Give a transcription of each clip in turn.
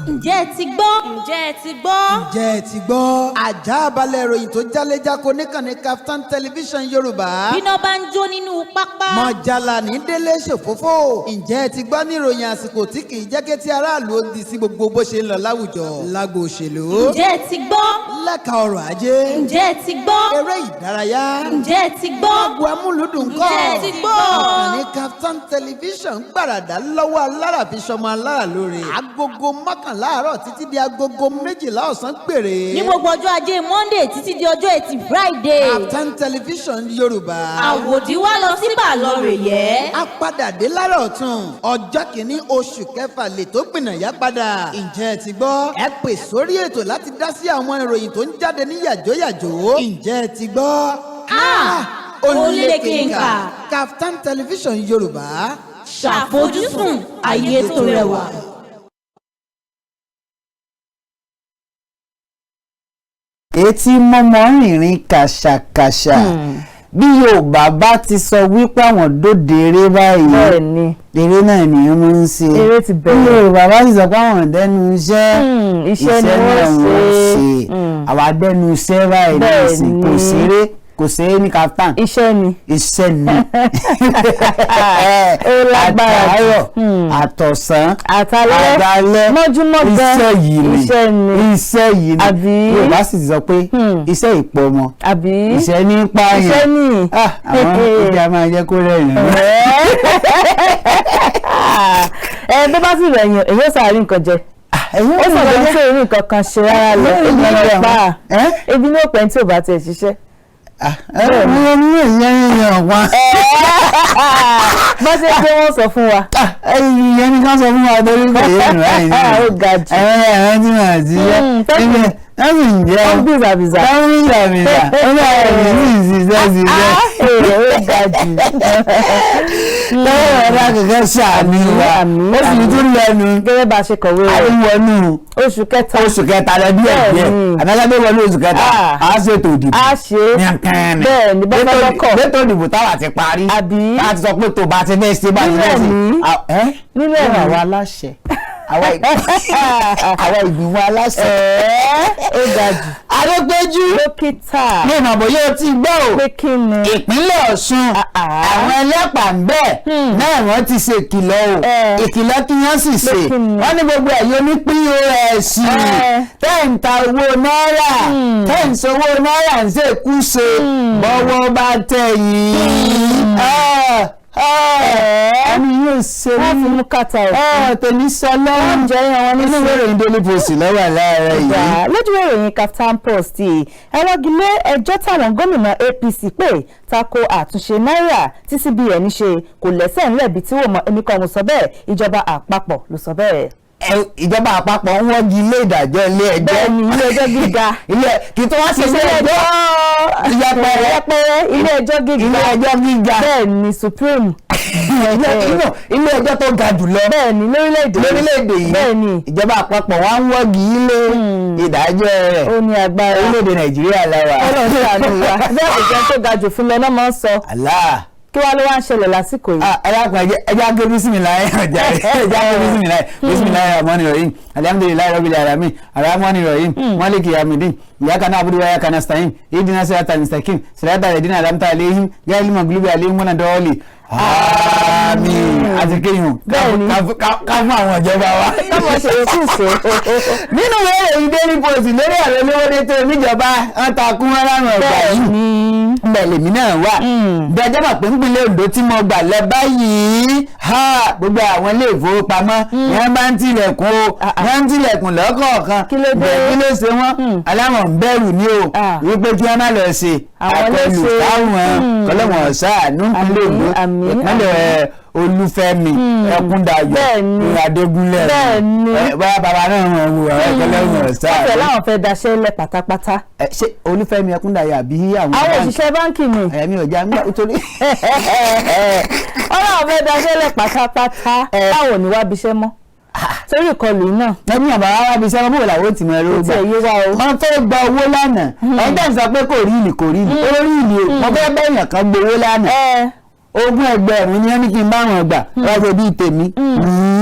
Ǹjẹ́ ẹ ti gbọ́? Ǹjẹ́ ẹ ti gbọ́? Ǹjẹ́ ẹ ti gbọ́? Àjá balẹ̀ ìròyìn tó jálẹ́jáko níkànnì Kaftan Television Yorùbá. Bíná bá ń jó nínú pápá. Mọ̀jàlá ní délé ṣòfófó. Ǹjẹ́ ẹ ti gbọ́ ní ìròyìn àsìkò tí kì í jẹ́ kí tí aráàlú ó di sí gbogbo bó ṣe ń lọ láwùjọ? Lágbo òṣèlú. Ǹjẹ́ ẹ ti gbọ́? Lẹ́ka ọrọ̀ ajé. Ǹjẹ́ ẹ ti gbọ́? Eré ìdárayá. Ǹjẹ́ ẹ ti gbọ́? Agbo amúlùdùn kọ́. Ǹjẹ́ ẹ ti gbọ́? Ìkànnì Kaftan Television gbàràdà lọ́wọ́ alára fi ṣọmọ alára lóore. 11:00 àárọ̀ títí di 12:00 ọ̀sán gbèrè. Ní gbogbo ọjọ́ ajé Monday títí di ọjọ́ ẹtì Friday. Kaftan Television Yorùbá. Àwòdì wá lọ sí bàlọ́ rè yẹ́. A padà dé lára ọ̀tún ọjọ́ kìíní oṣù kẹfà lè tó gbìnàyà padà. Ǹjẹ́ ẹ ti gbọ́? Ẹ pè sórí ètò láti dá sí àwọn ìròyìn tó ń jáde ní yàjóyàjó. Ǹjẹ́ ẹ ti gbọ́? Ah! Ó Ó lékenkà. Kaftan Television Yorùbá. Ṣàfojúsùn ayé tó rẹwà. Etí mọ́mọ́ rìnrìn kàṣàkàṣà bí Yorùbá bá ti sọ wípé àwọn dóde eré báyìí, Bẹ́ẹ̀ ni. eré náà ni wọ́n máa ń ṣe. Eré ti Bí bẹ̀rẹ̀. Yorùbá bá sì sọ pé àwọn dẹnu iṣẹ́, Iṣẹ́ ni wọ́n náà ṣe. ṣe. Àwa dẹnu iṣẹ́ báyìí nísìn, kò ṣeré, kò ṣeré ní Kaftan. Iṣẹ́ ni. Iṣẹ́ ni. Ó lágbára jù. Àtàárọ̀, àtọ̀sán, àtàlẹ́, àtàlẹ́, mọ́júmọ́ gan. Iṣẹ́ yìí ni. Iṣẹ́ ni. Iṣẹ́ yìí ni. Àbí? Yorùbá sì ti sọ pé iṣẹ́ ìpọ̀ ọmọ, Àbí? iṣẹ́ ní pààyàn. Iṣẹ́ ni. Ah, àwọn ibi a máa jẹ́ kó rẹ̀yìn. Ẹ bó bá sì rẹ̀yìn, èyí ó sàárín nǹkan jẹ. Ẹ̀yin Ó sọ̀rọ̀ jẹ. tí ò rí nǹkan kan ṣe rárá lọ. Ẹ̀yin Ebi ò ní jẹun. ó pa. Ẹ́? Ebi ní òpin tí ò bá tiẹ̀ ṣiṣẹ́. Ẹ̀yin ní ìyẹn yẹn wá. Bá ṣe pé wọ́n sọ fún wa. Ẹ̀yin yẹn ní ká sọ fún wa torí kò yé mi báyìí. Ó ga jù. Ẹ̀yin tí wọ́n ti yẹ. Thank you. Wọ́n sì ń jẹ́. Wọ́n bìzàbìzà. Wọ́n ń bìzàbìzà. Wọ́n bá ẹ̀yìn sì ń ṣiṣẹ́ ṣiṣẹ́. Èrè ó ga jù. Lọ́wọ́ ọ̀rá kankan ṣàánú wa. Àmín, Ó sì àmín. tún lẹ́nu. Gẹ́gẹ́ bá a ṣe kọ̀wé rẹ̀. Àríwọ̀nù Oṣù kẹta. oṣù kẹta lọ díẹ̀ díẹ̀. Bẹ́ẹ̀ni. Àbájáde wọlé oṣù kẹta. Ah. A ṣètò ìdìbò. A ṣe é. Ní akẹ́rin. Bẹ́ẹ̀ni, bọ́kọ́ bọ́kọ̀. Ètò ìdìbò táwa ti parí. Àbí? Tá a ti sọ pé tó bá ti fẹ́ ṣe bá ti fẹ́ ṣe. Nínú ẹ̀mí. Ah, ẹ́? Nínú ẹ̀mí. Àwa aláṣẹ. Àwa ìgbìmọ̀ aláṣẹ. Ó ga jù. Adépéjú. Dókítà. Ní ìmọ̀ bóyá o ti gbọ́ o. Pé kí ni? Ìpínlẹ̀ Ọ̀ṣun, Ah, ah. àwọn ẹlẹ́pàá ń bẹ̀ náà wọ́n ti ṣe ìkìlọ̀ o. Ìkìlọ̀ kí wọ́n sì ṣe, Pé kí ni? wọ́n ní gbogbo ẹ̀yin oní POS tẹ́ ń ta owó náírà, tẹ́ ń sanwó náírà ń ṣe kú ṣe, bọ́wọ́ bá tẹ̀ yín, ẹni yóò ṣe. Wọ́n fi mú kàtà òfin. Tèmi sọ lọ́wọ́. Wọ́n jẹ́ yan wọn ní Inú ìwé ìròyìn Daily Post lọ́wọ́ láàárọ̀ yìí. Ìgbà lójú ìròyìn Kaftan Post, ẹ wọ́gilé ẹjọ́ táwọn gómìnà APC pè tako àtúnṣe náírà tí CBN ṣe kò lẹ́sẹ̀ ńlẹ̀ bí tí wò mọ́. Èmi kan mo sọ bẹ́ẹ̀, ìjọba àpapọ̀ ló sọ bẹ́ẹ̀. Ìjọba àpapọ̀ ń wọ́gi ilé ìdájọ́ ilé ẹjọ́. Bẹ́ẹ̀ni, ilé ẹjọ́ gíga. Ilé kì í tó wá sí ilé ẹjọ́ yẹpẹrẹ. Yẹpẹrẹ, ilé ẹjọ́ gíga. Ilé ẹjọ́ gíga. Bẹ́ẹ̀ni, Supreme. Ilé ẹjọ́ tó ga jùlọ. Bẹ́ẹ̀ni, lórílẹ̀-èdè yìí. Lórílẹ̀-èdè yìí. Bẹ́ẹ̀ni. Ìjọba àpapọ̀ wá ń wọ́gi ilé ìdájọ́ rẹ̀. Ó ní agbára. Orílẹ̀-èdè Nàìjíríà lára. Ọlọ́run ṣàánú wa. Bẹ́ẹ̀ kò jẹ́ tó ga jù fún lọ náà máa ń sọ. Allah. Kí wàá ló wá ń ṣẹlẹ̀ lásìkò yìí? Ah, ẹ dákun, ẹ jẹ́ àgé bísímìláì ọjà, ẹ jẹ́ àgé bísímìláì. Bísímìláì rahmani rahim, alhamdulilayi rabbil alamin, arahmani rahim, maliki yamidin, iyaka na'budu wa iyaka nasta'in, ihdina siratal mustaqim, siratal ladina an'amta alaihim, ghayril maghdubi alaihim waladdallin, àmín. Àti kéyàn ká fún àwọn ìjọba wa. Káwọn ṣe yòókù ṣe. Nínú ìwé ìròyìn Daily Post lórí ààrẹ olówódé tó níjọba wọn takún wọn láwọn ọgbà yìí bẹ́ẹ̀ lèmi náà wà bí ajá mọ̀ pé nípínlẹ̀ Ondo tí mo gbà lọ báyìí ha, gbogbo àwọn ilé ìfowópamọ́ ni wọ́n bá ń tilẹ̀kùn o, wọ́n ń tilẹ̀kùn lọ́kọ̀ọ̀kan. Kí ló dé? Bẹ́ẹ̀ kí ló ṣe wọ́n? Aláwọ̀ ń bẹ̀rù ní o wípé kí wọ́n má lọ ṣe Àwọn ló àkọlù ṣe. táwọn kọlọ́wọ̀n ṣáàánú nípínlẹ̀ Ondo, Àmín, ìpínlẹ̀ Olúfẹ́mi Ẹkúndayọ̀ Adégúnlẹ̀. Bóyá bàbá náà wọ́n wò àwọn kọlọ́wọ̀n Wọ́n fẹ́ ṣáàánú. láwọn fẹ́ daṣẹ́ lẹ̀ pátápátá. Ṣé Olúfẹ́mi Ẹkúndayọ̀ àbí àwọn Àwọn báńkì? òṣìṣẹ́ báńkì ni. Ẹ̀mí ò já nígbà nítorí. Wọ́n láwọn fẹ́ daṣẹ́ lẹ̀ pátápátá, táwọn ò ní wá bíṣẹ́ mọ́ torí ìkọlù yìí náà. Lẹ́yìn àbá wa bí sẹ́wọ́n bó làwọn ò tì mọ́ ẹrú gbà. Tí ò yé wa o. Wọ́n fẹ́ gba owó lánàá, ẹ̀yin tẹ̀ ń sọ pé kò rí ìlì, kò rí ìlì, ó rí ìlì o. Mo fẹ́ bẹ́yàn kan gbowó lánàá, 20 ẹgbẹ̀rún ni wọ́n ní kí n bá wọn gbà, wọ́n ṣe bíi tèmi.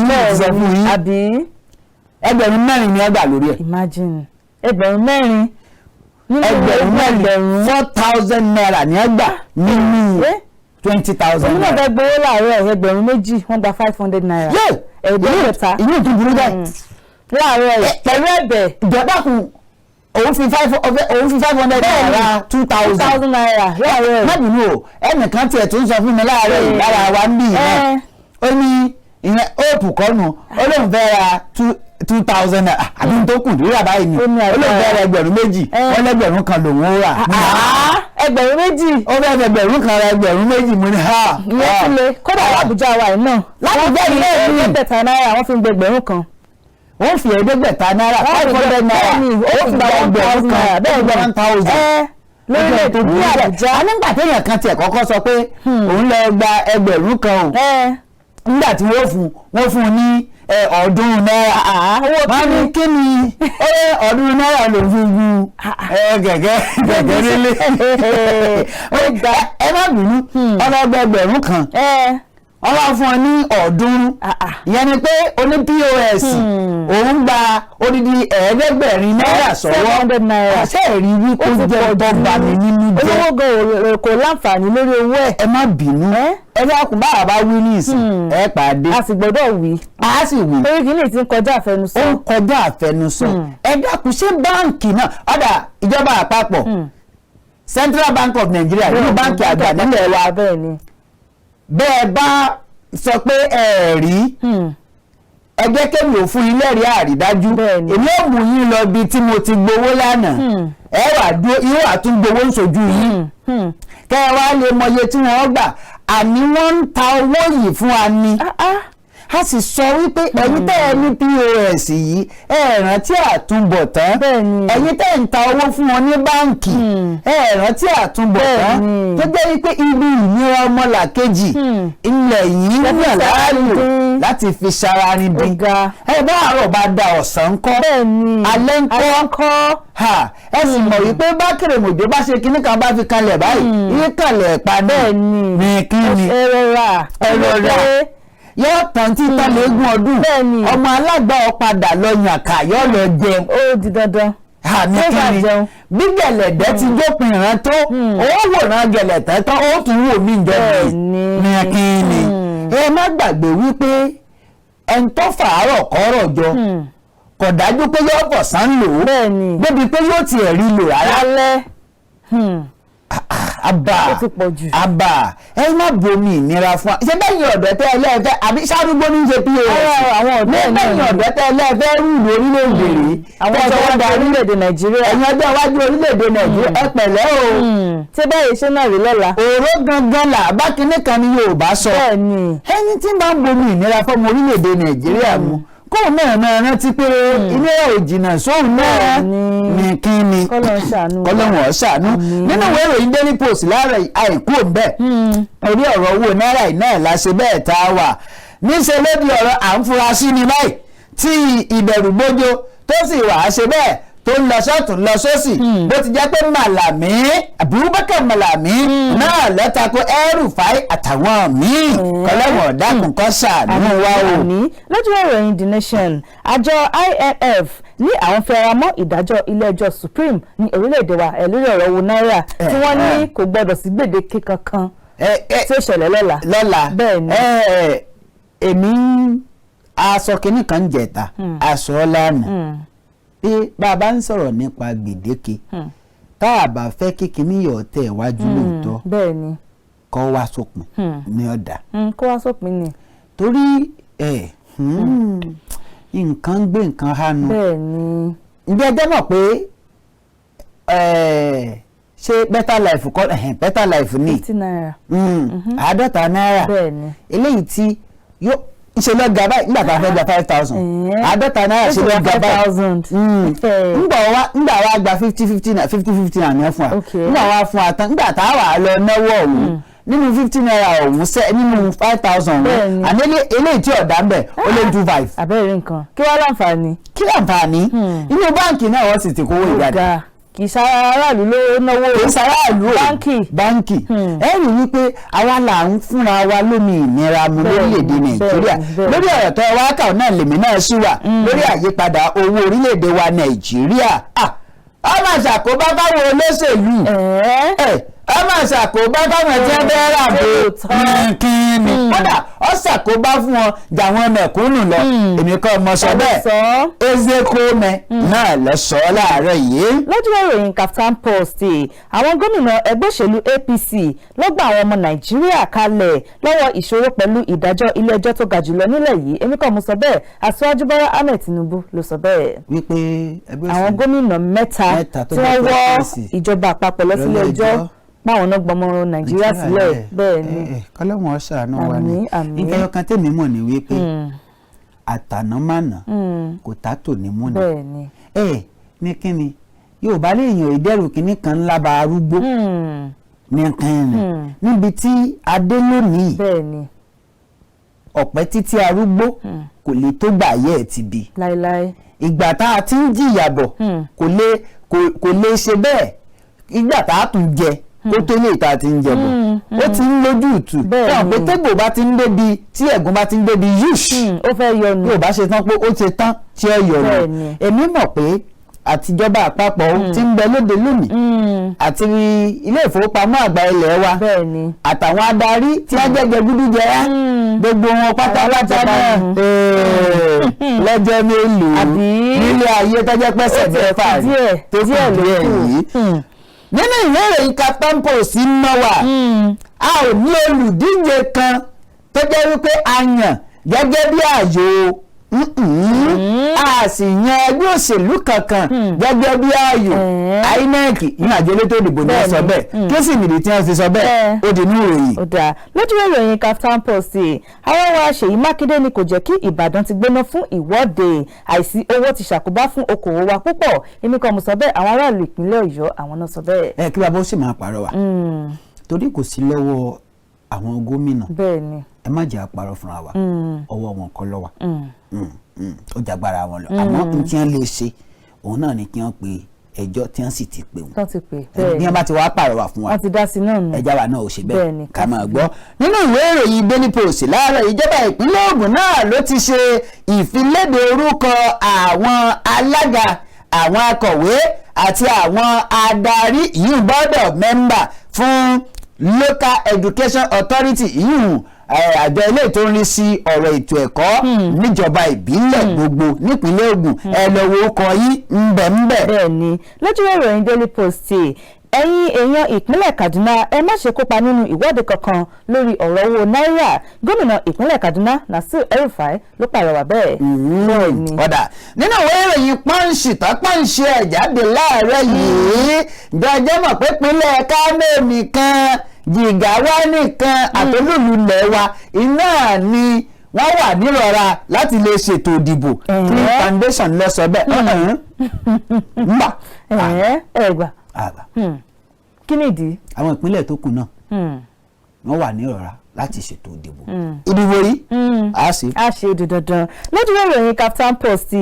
Mo ti sọ fún yín. Àbí? 4,000 ni wọ́n gbà lórí ẹ̀. Imagine, 4,000 nínú 4,000, ₦4,000 ni wọ́n gbà nínú 20,000 Èmi náà naira. fẹ́ gbowó láàárọ̀, 2,000, wọ́n gba ₦500. Yé! 500. Ìlú ìtún burú báyìí. Láàárọ̀ yìí pẹ̀lú ẹ̀bẹ̀. Ìjọba kù, òun fi ₦500 2,000. ₦2,000 láàárọ̀ yìí. Má bínú o, ẹnìkan tiẹ̀ tó ń sọ fún mi láàárọ̀ yìí lára wa ń bì yìí náà, ó ní ìyẹn hope kọ́nu, ó lóun fẹ́ ra ₦2,000 àbí tó kù rírà báyìí ni. Ó ní Ó lóun agbára. fẹ́ ra 2,000, wọ́n lẹ́gbẹ̀rún 1 lòun ó rà. 2,000. Ó fẹ́ fẹ́ 1,000 ra 2,000. Mo ní ha. Ìyẹn tún le kódà. Àbújá wa yìí náà, L'Ábùjá yìí náà ni. ₦500 wọ́n fi ń gbẹ 1,000. Ó fi ₦500, ₦500, Bẹ́ẹ̀ni, ó fi gba 1,000, bẹ́ẹ̀ gba 1,000. Lórílẹ̀-èdè ní Àbújá. A nígbà téèyàn kan tiẹ̀ kọ́kọ́ sọ pé òun lọ gba 1,000 o, nígbà tí wọ́n fún un ní ₦300. Owó. Wọ́n ní kí ni ₦300 ló fi gun kẹ̀kẹ́ nílé? Ẹ má bínú, ọlọ́gbẹ́ 1,000, wọ́n wá fún ọ ní 300. Ìyẹn ni pé oní POS òun gba odidi ₦700 sọ́wọ́. ₦700. Àṣẹ ẹ̀rí wípé Ó ti jẹ́ pọ̀ tó jù. bà mí nínú jẹ́. Olówó gan kò láǹfààní lórí owó ẹ̀. Ẹ má bínú, ẹ dákun, bá bá wí ní ìsìn, ẹ pàdé. A sì gbọ́dọ̀ wí. A sì wí. Torí kìíní ti ń kọjá àfẹnusọ. Ó ń kọjá àfẹnusọ. Ẹ dákun, ṣé báǹkì náà ọ̀dà ìjọba àpapọ̀, Central Bank of Nigeria, nínú báǹkì àgbà nílẹ̀ wa, Bẹ́ẹ̀ ni. Bẹ́ẹ̀ bá sọ pé ẹ rí, ẹ jẹ́ kémi ò fún yín lẹ́rìí àrídájú. Èmi ò mú yín lọ ibi tí mo ti gbowó lánàá, ẹ wà dúró, yóò wà tún gbowó ń sojú yín, kẹ́ ẹ wá lè mọye tí wọ́n gbà. Àní wọ́n ń ta owó yìí fún wa ni. A sì sọ wípé ẹ̀yin tẹ́ ẹ ní POS yìí, ẹ rántí àtúbọ̀tán. Ẹ̀yin tẹ́ ẹ ń ta owó fún wọn ní báǹkì, ẹ rántí àtúbọ̀tán, tó jẹ́ wípé ibi ìnira ọmọlàkejì ilẹ̀ yìí ń yàn láàyò láti fi ṣararin dín. Ẹ bá àárọ̀ bá da, ọ̀sán ńkọ́? Alẹ́ ńkọ́? Ẹ sì mọ̀ wípé bá kèrèmọ̀jò bá ṣe kinní kan, bá fi kanlẹ̀ báyìí, yí kanlẹ̀ pa ní kíni. Ẹ rọra. Ẹ rọra, yóò tán tí tán léegun ọdún. Ọmọ alágbà ọ padà lọ yànká, yóò lọ jẹun. Ó di dandan. Àmì kíni bí gẹ̀lẹ̀dẹ́ ti jópin ìran tó, ó wòran gẹ̀lẹ̀tẹ́ tán, ó tún wò mí jọ ní kíni. Ẹ má gbàgbé wípé ẹni tó fàárọ̀ kọ́rọ̀ jọ kò dájú pé yóò fọ̀sán lò ó débi pé yóò tiẹ̀ rí lò rárá. Àbà àbà, ẹ má bomi ìnira fún wa. Ṣé bẹ́yìn ọ̀dọ́ tẹ́ ẹ lẹ́ẹ̀fẹ́, àbí sárúgbó ní í ṣe POS? Àwọn ọ̀dọ́ ní bẹ́yìn ọ̀dọ́ tẹ́ ẹ lẹ́ẹ̀fẹ́ rúùlù orílẹ̀-èdè rí. Àwọn ọ̀dọ́ wájú orílẹ̀-èdè Nàìjíríà. Ẹ̀yin ọjọ́ iwájú orílẹ̀-èdè Nàìjíríà, ẹ pẹ̀lẹ́ o. Ṣé báyìí ṣé náà rí lọ́la? Òró gangan là bá kinní kan ní Yorùbá sọ. Ẹni tí máa ń bomi ìnira fọ́mọ orílẹ̀-èdè Nàìjíríà mu, kóun náà máa rántí pé ilé ò jìnnà sóun náà ní kíni. Kọ́lọ́hún ó ṣàánú. Nínú ìwé ìròyìn Daily Post láàárọ̀, àìkú òǹbẹ̀ orí ọ̀rọ̀ owó náírà náà la ṣe bẹ́ẹ̀ tá a wà. Níṣẹ́ ló di ọ̀rọ̀ à ń fura sí ni báyìí, tí ìbẹ̀rù bójó tó sì wà á ṣe bẹ́ẹ̀ tó ń lọ sọ́tún lọ sósì, bó ti jẹ́ pé Màlàmí, Abubakar Màlàmí náà lọ́tàkó El-Rufai àtàwọn míì. Kọlọ́wọ̀n dákun kó ṣàánú wa o. Lójú ìròyìn The Nation, àjọ IMF ní àwọn fẹ́ra mọ́ ìdájọ́ ilé-ẹjọ́ Supreme ní orílẹ̀-èdè wa ẹ̀ lórí ọ̀rọ̀ owó náírà tí wọ́n ní kò gbọ́dọ̀ sí gbèdéke kankan tí ó ṣẹlẹ̀ lọ́la. Lọ́la. Bẹ́ẹ̀ ni. Èmi aṣọ kìnnì kan ń jẹta aṣọ lánàá pé bá a bá ń sọ̀rọ̀ nípa gbèdéke, tá a bá fẹ́ kí kinní yọ̀ tẹ̀ wájú lóòótọ́, Bẹ́ẹ̀ ni. kọ́ wá sópin ní ọ̀dà. Kó wá sópin ni. Torí nǹkan gbé nǹkan hánu. Bẹ́ẹ̀ ni. Ǹjẹ́ ẹ jẹ́ mọ̀ pé ṣé Better Life kọ́? Better Life ní ₦50. ₦50. Bẹ́ẹ̀ ni. Eléyìí tí yóò ṣe lọ ga báyìí nígbà tá a fẹ́ gba 5,000, ₦50 ṣe lọ ga báyìí. Ngbà wa gba fifty fifty naira, fifty fifty naira ní ẹ fún wa. Ngbà wa fún wa tán, ngbà tá a wà lọ náwó ọ̀hún nínú ₦50 ọ̀hún sẹ́ nínú 5,000 ọ̀hún, àní eléyìí tí ọ̀dà ń bẹ̀, ó lé 2,500. Àbẹ́rẹ́ nǹkan, kí wàá láǹfààní. Kí láǹfààní? Inú báǹkì náà wọ́n sì ti kówó ìjáde. Kì í ṣara aráàlú ló náwó. Kì í ṣaráàlú o. Báńkì. Báńkì. Ẹ rí wípé àwa là ń fúnra wa lómi ìnira mu lórílẹ̀‐èdè Nàìjíríà. Lórí ọ̀rọ̀ tó wá kà náà lèmi náà sì wà lórí àyípadà owó orílẹ̀‐èdè wa Nàìjíríà. Ọ máa ṣàkóbá fáwọn olóṣèlú, ọ máa ṣàkóbá fáwọn tí wọ́n fẹ́ rà bò kíni, kódà ọ ṣàkóbá fún wọn jàwọn mẹ̀kúnnù lọ. Èmi kọ́ mo sọ bẹ́ẹ̀, Ezekome náà lọ sọ ọ́ láàárọ̀ yìí. Lójú ìròyìn Kaftan Post, àwọn gómìnà ẹgbẹ́ òṣèlú APC ló gba àwọn ọmọ Nàìjíríà kalẹ̀ lọ́wọ́ ìṣòro pẹ̀lú ìdájọ́ ilé ẹjọ́ tó ga jùlọ nílẹ̀ yìí. Èmi kọ́ mo sọ bẹ́ẹ̀, Aṣíwájú Bọ́lá Ahmed Tinubu ló sọ bẹ́ẹ̀. Wípé ẹgbẹ́ àwọn gómìnà mẹ́ta tí wọ́n wọ́ ìjọba àpapọ̀ lọ sílé ẹjọ́ báwọn náà gbọmọ Nàìjíríà sílẹ̀. Bẹ́ẹ̀ ni. Kọ́lọ́wọ́n ṣàánú wa ni. Nǹkan ọkàn tèmi mọ̀ ni wípé àtànámànà kò tá tò ní múni. Ẹ ní kíni Yorùbá lè yàn ìdẹ́rù kínní kan ńlá ba arúgbó ní kíni níbi tí adé lónìí, ọ̀pẹ́ títí arúgbó kò lè tó gbà yẹ́ ẹ̀ ti bi ìgbà tá a ti ń jìyà bọ̀, kò lè ṣe bẹ́ẹ̀ ìgbà tá a tún jẹ kó tó lè ta ti ń jẹ bọ̀, ó ti ń lójú ìtù fún pé tébò bá ti ń débi tí ẹ̀gún bá ti ń débi yúṣ ó fẹ́ yọnu. Yóò bá ṣe tán pé ó ṣe tán tí ó yọnu. Èmi mọ̀ pé àtijọba àpapọ̀ tí ń bẹ lóde lónìí àti ilé ìfowópamọ́ àgbà ilẹ̀ wa àtàwọn adarí tí wọ́n jẹ́jẹ́ gúdú jẹrá, gbogbo wọn pátápátá náà lọ́jọ́ mélòó nílé ayé tọ́jọ́ pẹ́sẹ̀ mẹ́fà tó kù díẹ̀ yìí. Nínú ìwé ìròyìn Kaftan Post ń ná wà, a ò ní olùdíje kan tó jẹ́ wípé a yàn gẹ́gẹ́ bí ààyò, a sì yan ẹgbẹ́ òṣèlú kankan gẹ́gẹ́ bí ààyò. INEC ní àjọ elétò ìdìbò ní wọ́n sọ bẹ́ẹ̀. Kí sì nìdí tí wọ́n fi sọ bẹ́ẹ̀? Ó di inú ìròyìn. Ó dáa. Lójú ìròyìn Kaftan Post, àwọn wa Ṣèyí Mákindé ni kò jẹ́ kí Ìbàdàn ti gbóná fún ìwọ́de, àìsí owó ti ṣàkóbá fún okòwò wa púpọ̀. Èmi kan mo sọ bẹ́ẹ̀, àwọn aráàlú ìpínlẹ̀ Ọ̀yọ́ àwọn náà sọ bẹ́ẹ̀. Ẹ kí bàbá ó sì máa pàrọwà torí kò sí lọ́wọ́ àwọn gómìnà. Ẹ má jẹ́ àparọ́ fúnra wa, ọwọ́ wọn kọ́ ló wà, ó jagbára wọn lọ. Àmọ́ n tí wọ́n lè ṣe òun náà ni kí wọ́n pe ẹjọ́ tí wọ́n sì ti pè wọ́n, bí wọ́n bá ti wá pàrọwà fún wa, ẹjá wa náà ò ṣe bẹ́ẹ̀ ká máa gbọ́. Nínú ìwé ìròyìn Daily Post láàárọ̀, ìjọba ìpínlẹ̀ Ògùn náà ló ti ṣe ìfiléde orúkọ àwọn alága, àwọn akọ̀wé àti àwọn adarí yìí, board of member fún Local Education Authority, yìí àjọ ilé tó ń rí sí ọ̀rọ̀ ètò ẹ̀kọ́ níjọba ìbílẹ̀ gbogbo nípínlẹ̀ Ògùn. Ẹ lọ wo ọkọ̀ yìí ńbẹ̀ńbẹ̀. Bẹ́ẹ̀ni, lójú ìròyìn Daily Post, ẹ̀yin èèyàn ìpínlẹ̀ Kaduna, ẹ má ṣe kópa nínú ìwọ́de kankan lórí ọ̀rọ̀ owó náírà. Gómìnà ìpínlẹ̀ Kaduna Nasir El-Rufai ló pàrọwà bẹ́ẹ̀. Ọ̀dà nínú ìwé ìròyìn Punch tó Punch ẹ̀ jáde láàárọ̀ yìí, jọjọ́ mọ̀ pé ìpínlẹ̀ Kánò nìkan, Jìgáwá nìkan àtolúlù ilẹ̀ wa iná ni wọ́n wà nírọ̀ra láti lè ṣètò ìdìbò. Clean Foundation lọ sọ bẹ́ẹ̀. Nbà. Ẹ gbà, kí ni ìdí? Àwọn ìpínlẹ̀ tó kù náà wọ́n wà nírọ̀ra láti ṣètò ìdìbò. Ìdìbò yìí a ṣe. A ṣe di dandan. Lójú ìròyìn Kaftan Post,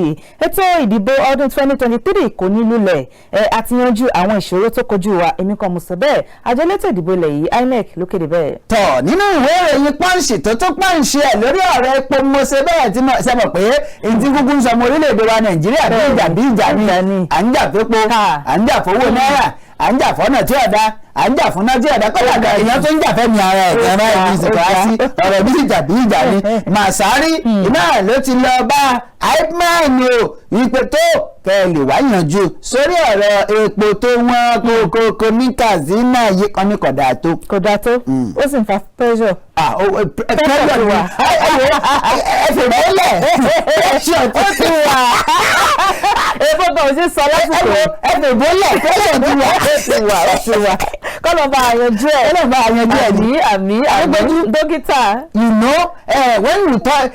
ètò ìdìbò ọdún 2023 kò ní lulẹ̀, àti yanjú àwọn ìṣòro tó kojú wa. Èmi kan mo sọ bẹ́ẹ̀, àjọ elétò ìdìbò ilẹ̀ yìí INEC ló kéde bẹ́ẹ̀. Tọ̀ nínú ìwé ìròyìn Punch tó tún Punch ẹ̀ lórí ọ̀rọ̀ epo, mo ṣe bẹ́ẹ̀ tí mo ṣe mọ̀ pé ìdí gúgú ń sọ ọmọ orílẹ̀-èdè wa Nàìjíríà bí ìjà bí ìjà ni. À ń jà fẹ́po, à ń jà fowó náírà, à ń jà fọ́nà tí ọ̀dà, à ń jà fúnná tí ọ̀dà, kọ́dà èèyàn tó ń jà fẹ́mi ara ẹ̀ kan báyìí ní ìsìnkú á sí ọ̀rọ̀ bí ìjà bí ìjà ni. Màsárì iná ló ti lọ bá ipman o ìpè tó kẹ́ ẹ lè wá yanjú sórí ọ̀rọ̀ epo tó wọ́n kókókó ní Katsina yìí kan ní kódà tó. Kódà tó, ó sì ń fa pressure. Pressure ni ẹ fèrè lẹ̀, pressure tó ti wà. Epo kan ò sí sọ lásìkò. Ẹ fèrè lẹ̀, pressure ti wà. Ó ti wà, ó ti wà, kọ́lọ̀ bá àyànjú ẹ̀. Kọ́lọ̀ bá àyànjú ẹ̀ ní. Àmì àmì dókítà. You know, when we talk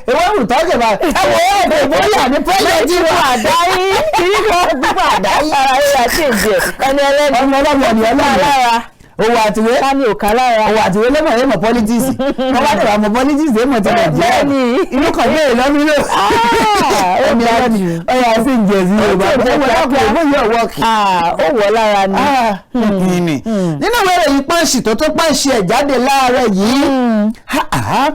about ẹ wo ẹ bóyá ní pressure ti wà. Àdáyé kìí kan púpọ̀ àdáyé ara rẹ̀ àti èdè ẹni ẹlẹ́ni. Ọmọ ọlọ́mọ ni ọlọ́mọ. Owó àtiwé. Ká ní òkà lára. Owó àtiwé lọ́mọ̀ yẹn mọ̀ politics, wọ́n bá dẹ̀ wà mọ̀ politics yẹn mọ̀ ti Nàìjíríà. Inú kan béèrè lọ́nú lò. Ó ẹ̀mí ga ọlọ́ni jù. ọ̀yà sí ń jẹ̀ sí Yorùbá. Ó jẹ́ owó kíákíá. owó yóò wọ́ọ̀kì. Ó wọ̀ lára ni. Ni nínú ìwé ìròyìn Punch tó Punch ẹ̀ jáde láàárọ̀ yìí, ha, ha,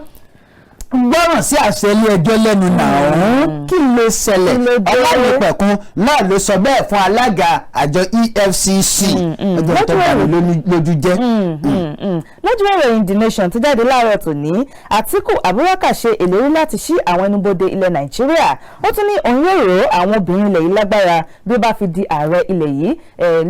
gbọ́ràn sí àṣẹ ilé ẹjọ́ lẹ́nu náà, kí ló ṣẹlẹ̀? Kí ló dé? Ọlánìpẹ̀kun náà ló sọ bẹ́ẹ̀ fún alága àjọ EFCC, ọjọ́ tó bá mi lójú jẹ́. Lójú ìròyìn The Nation tó jáde láàárọ̀ tòní, Àtíkù Abubakar ṣe ìlérí láti ṣí àwọn ẹnubodè ilẹ̀ Nàìjíríà. Ó tún ní òun yóò ró àwọn obìnrin ilẹ̀ yìí lágbára bí ó bá fi di ààrẹ ilẹ̀ yìí.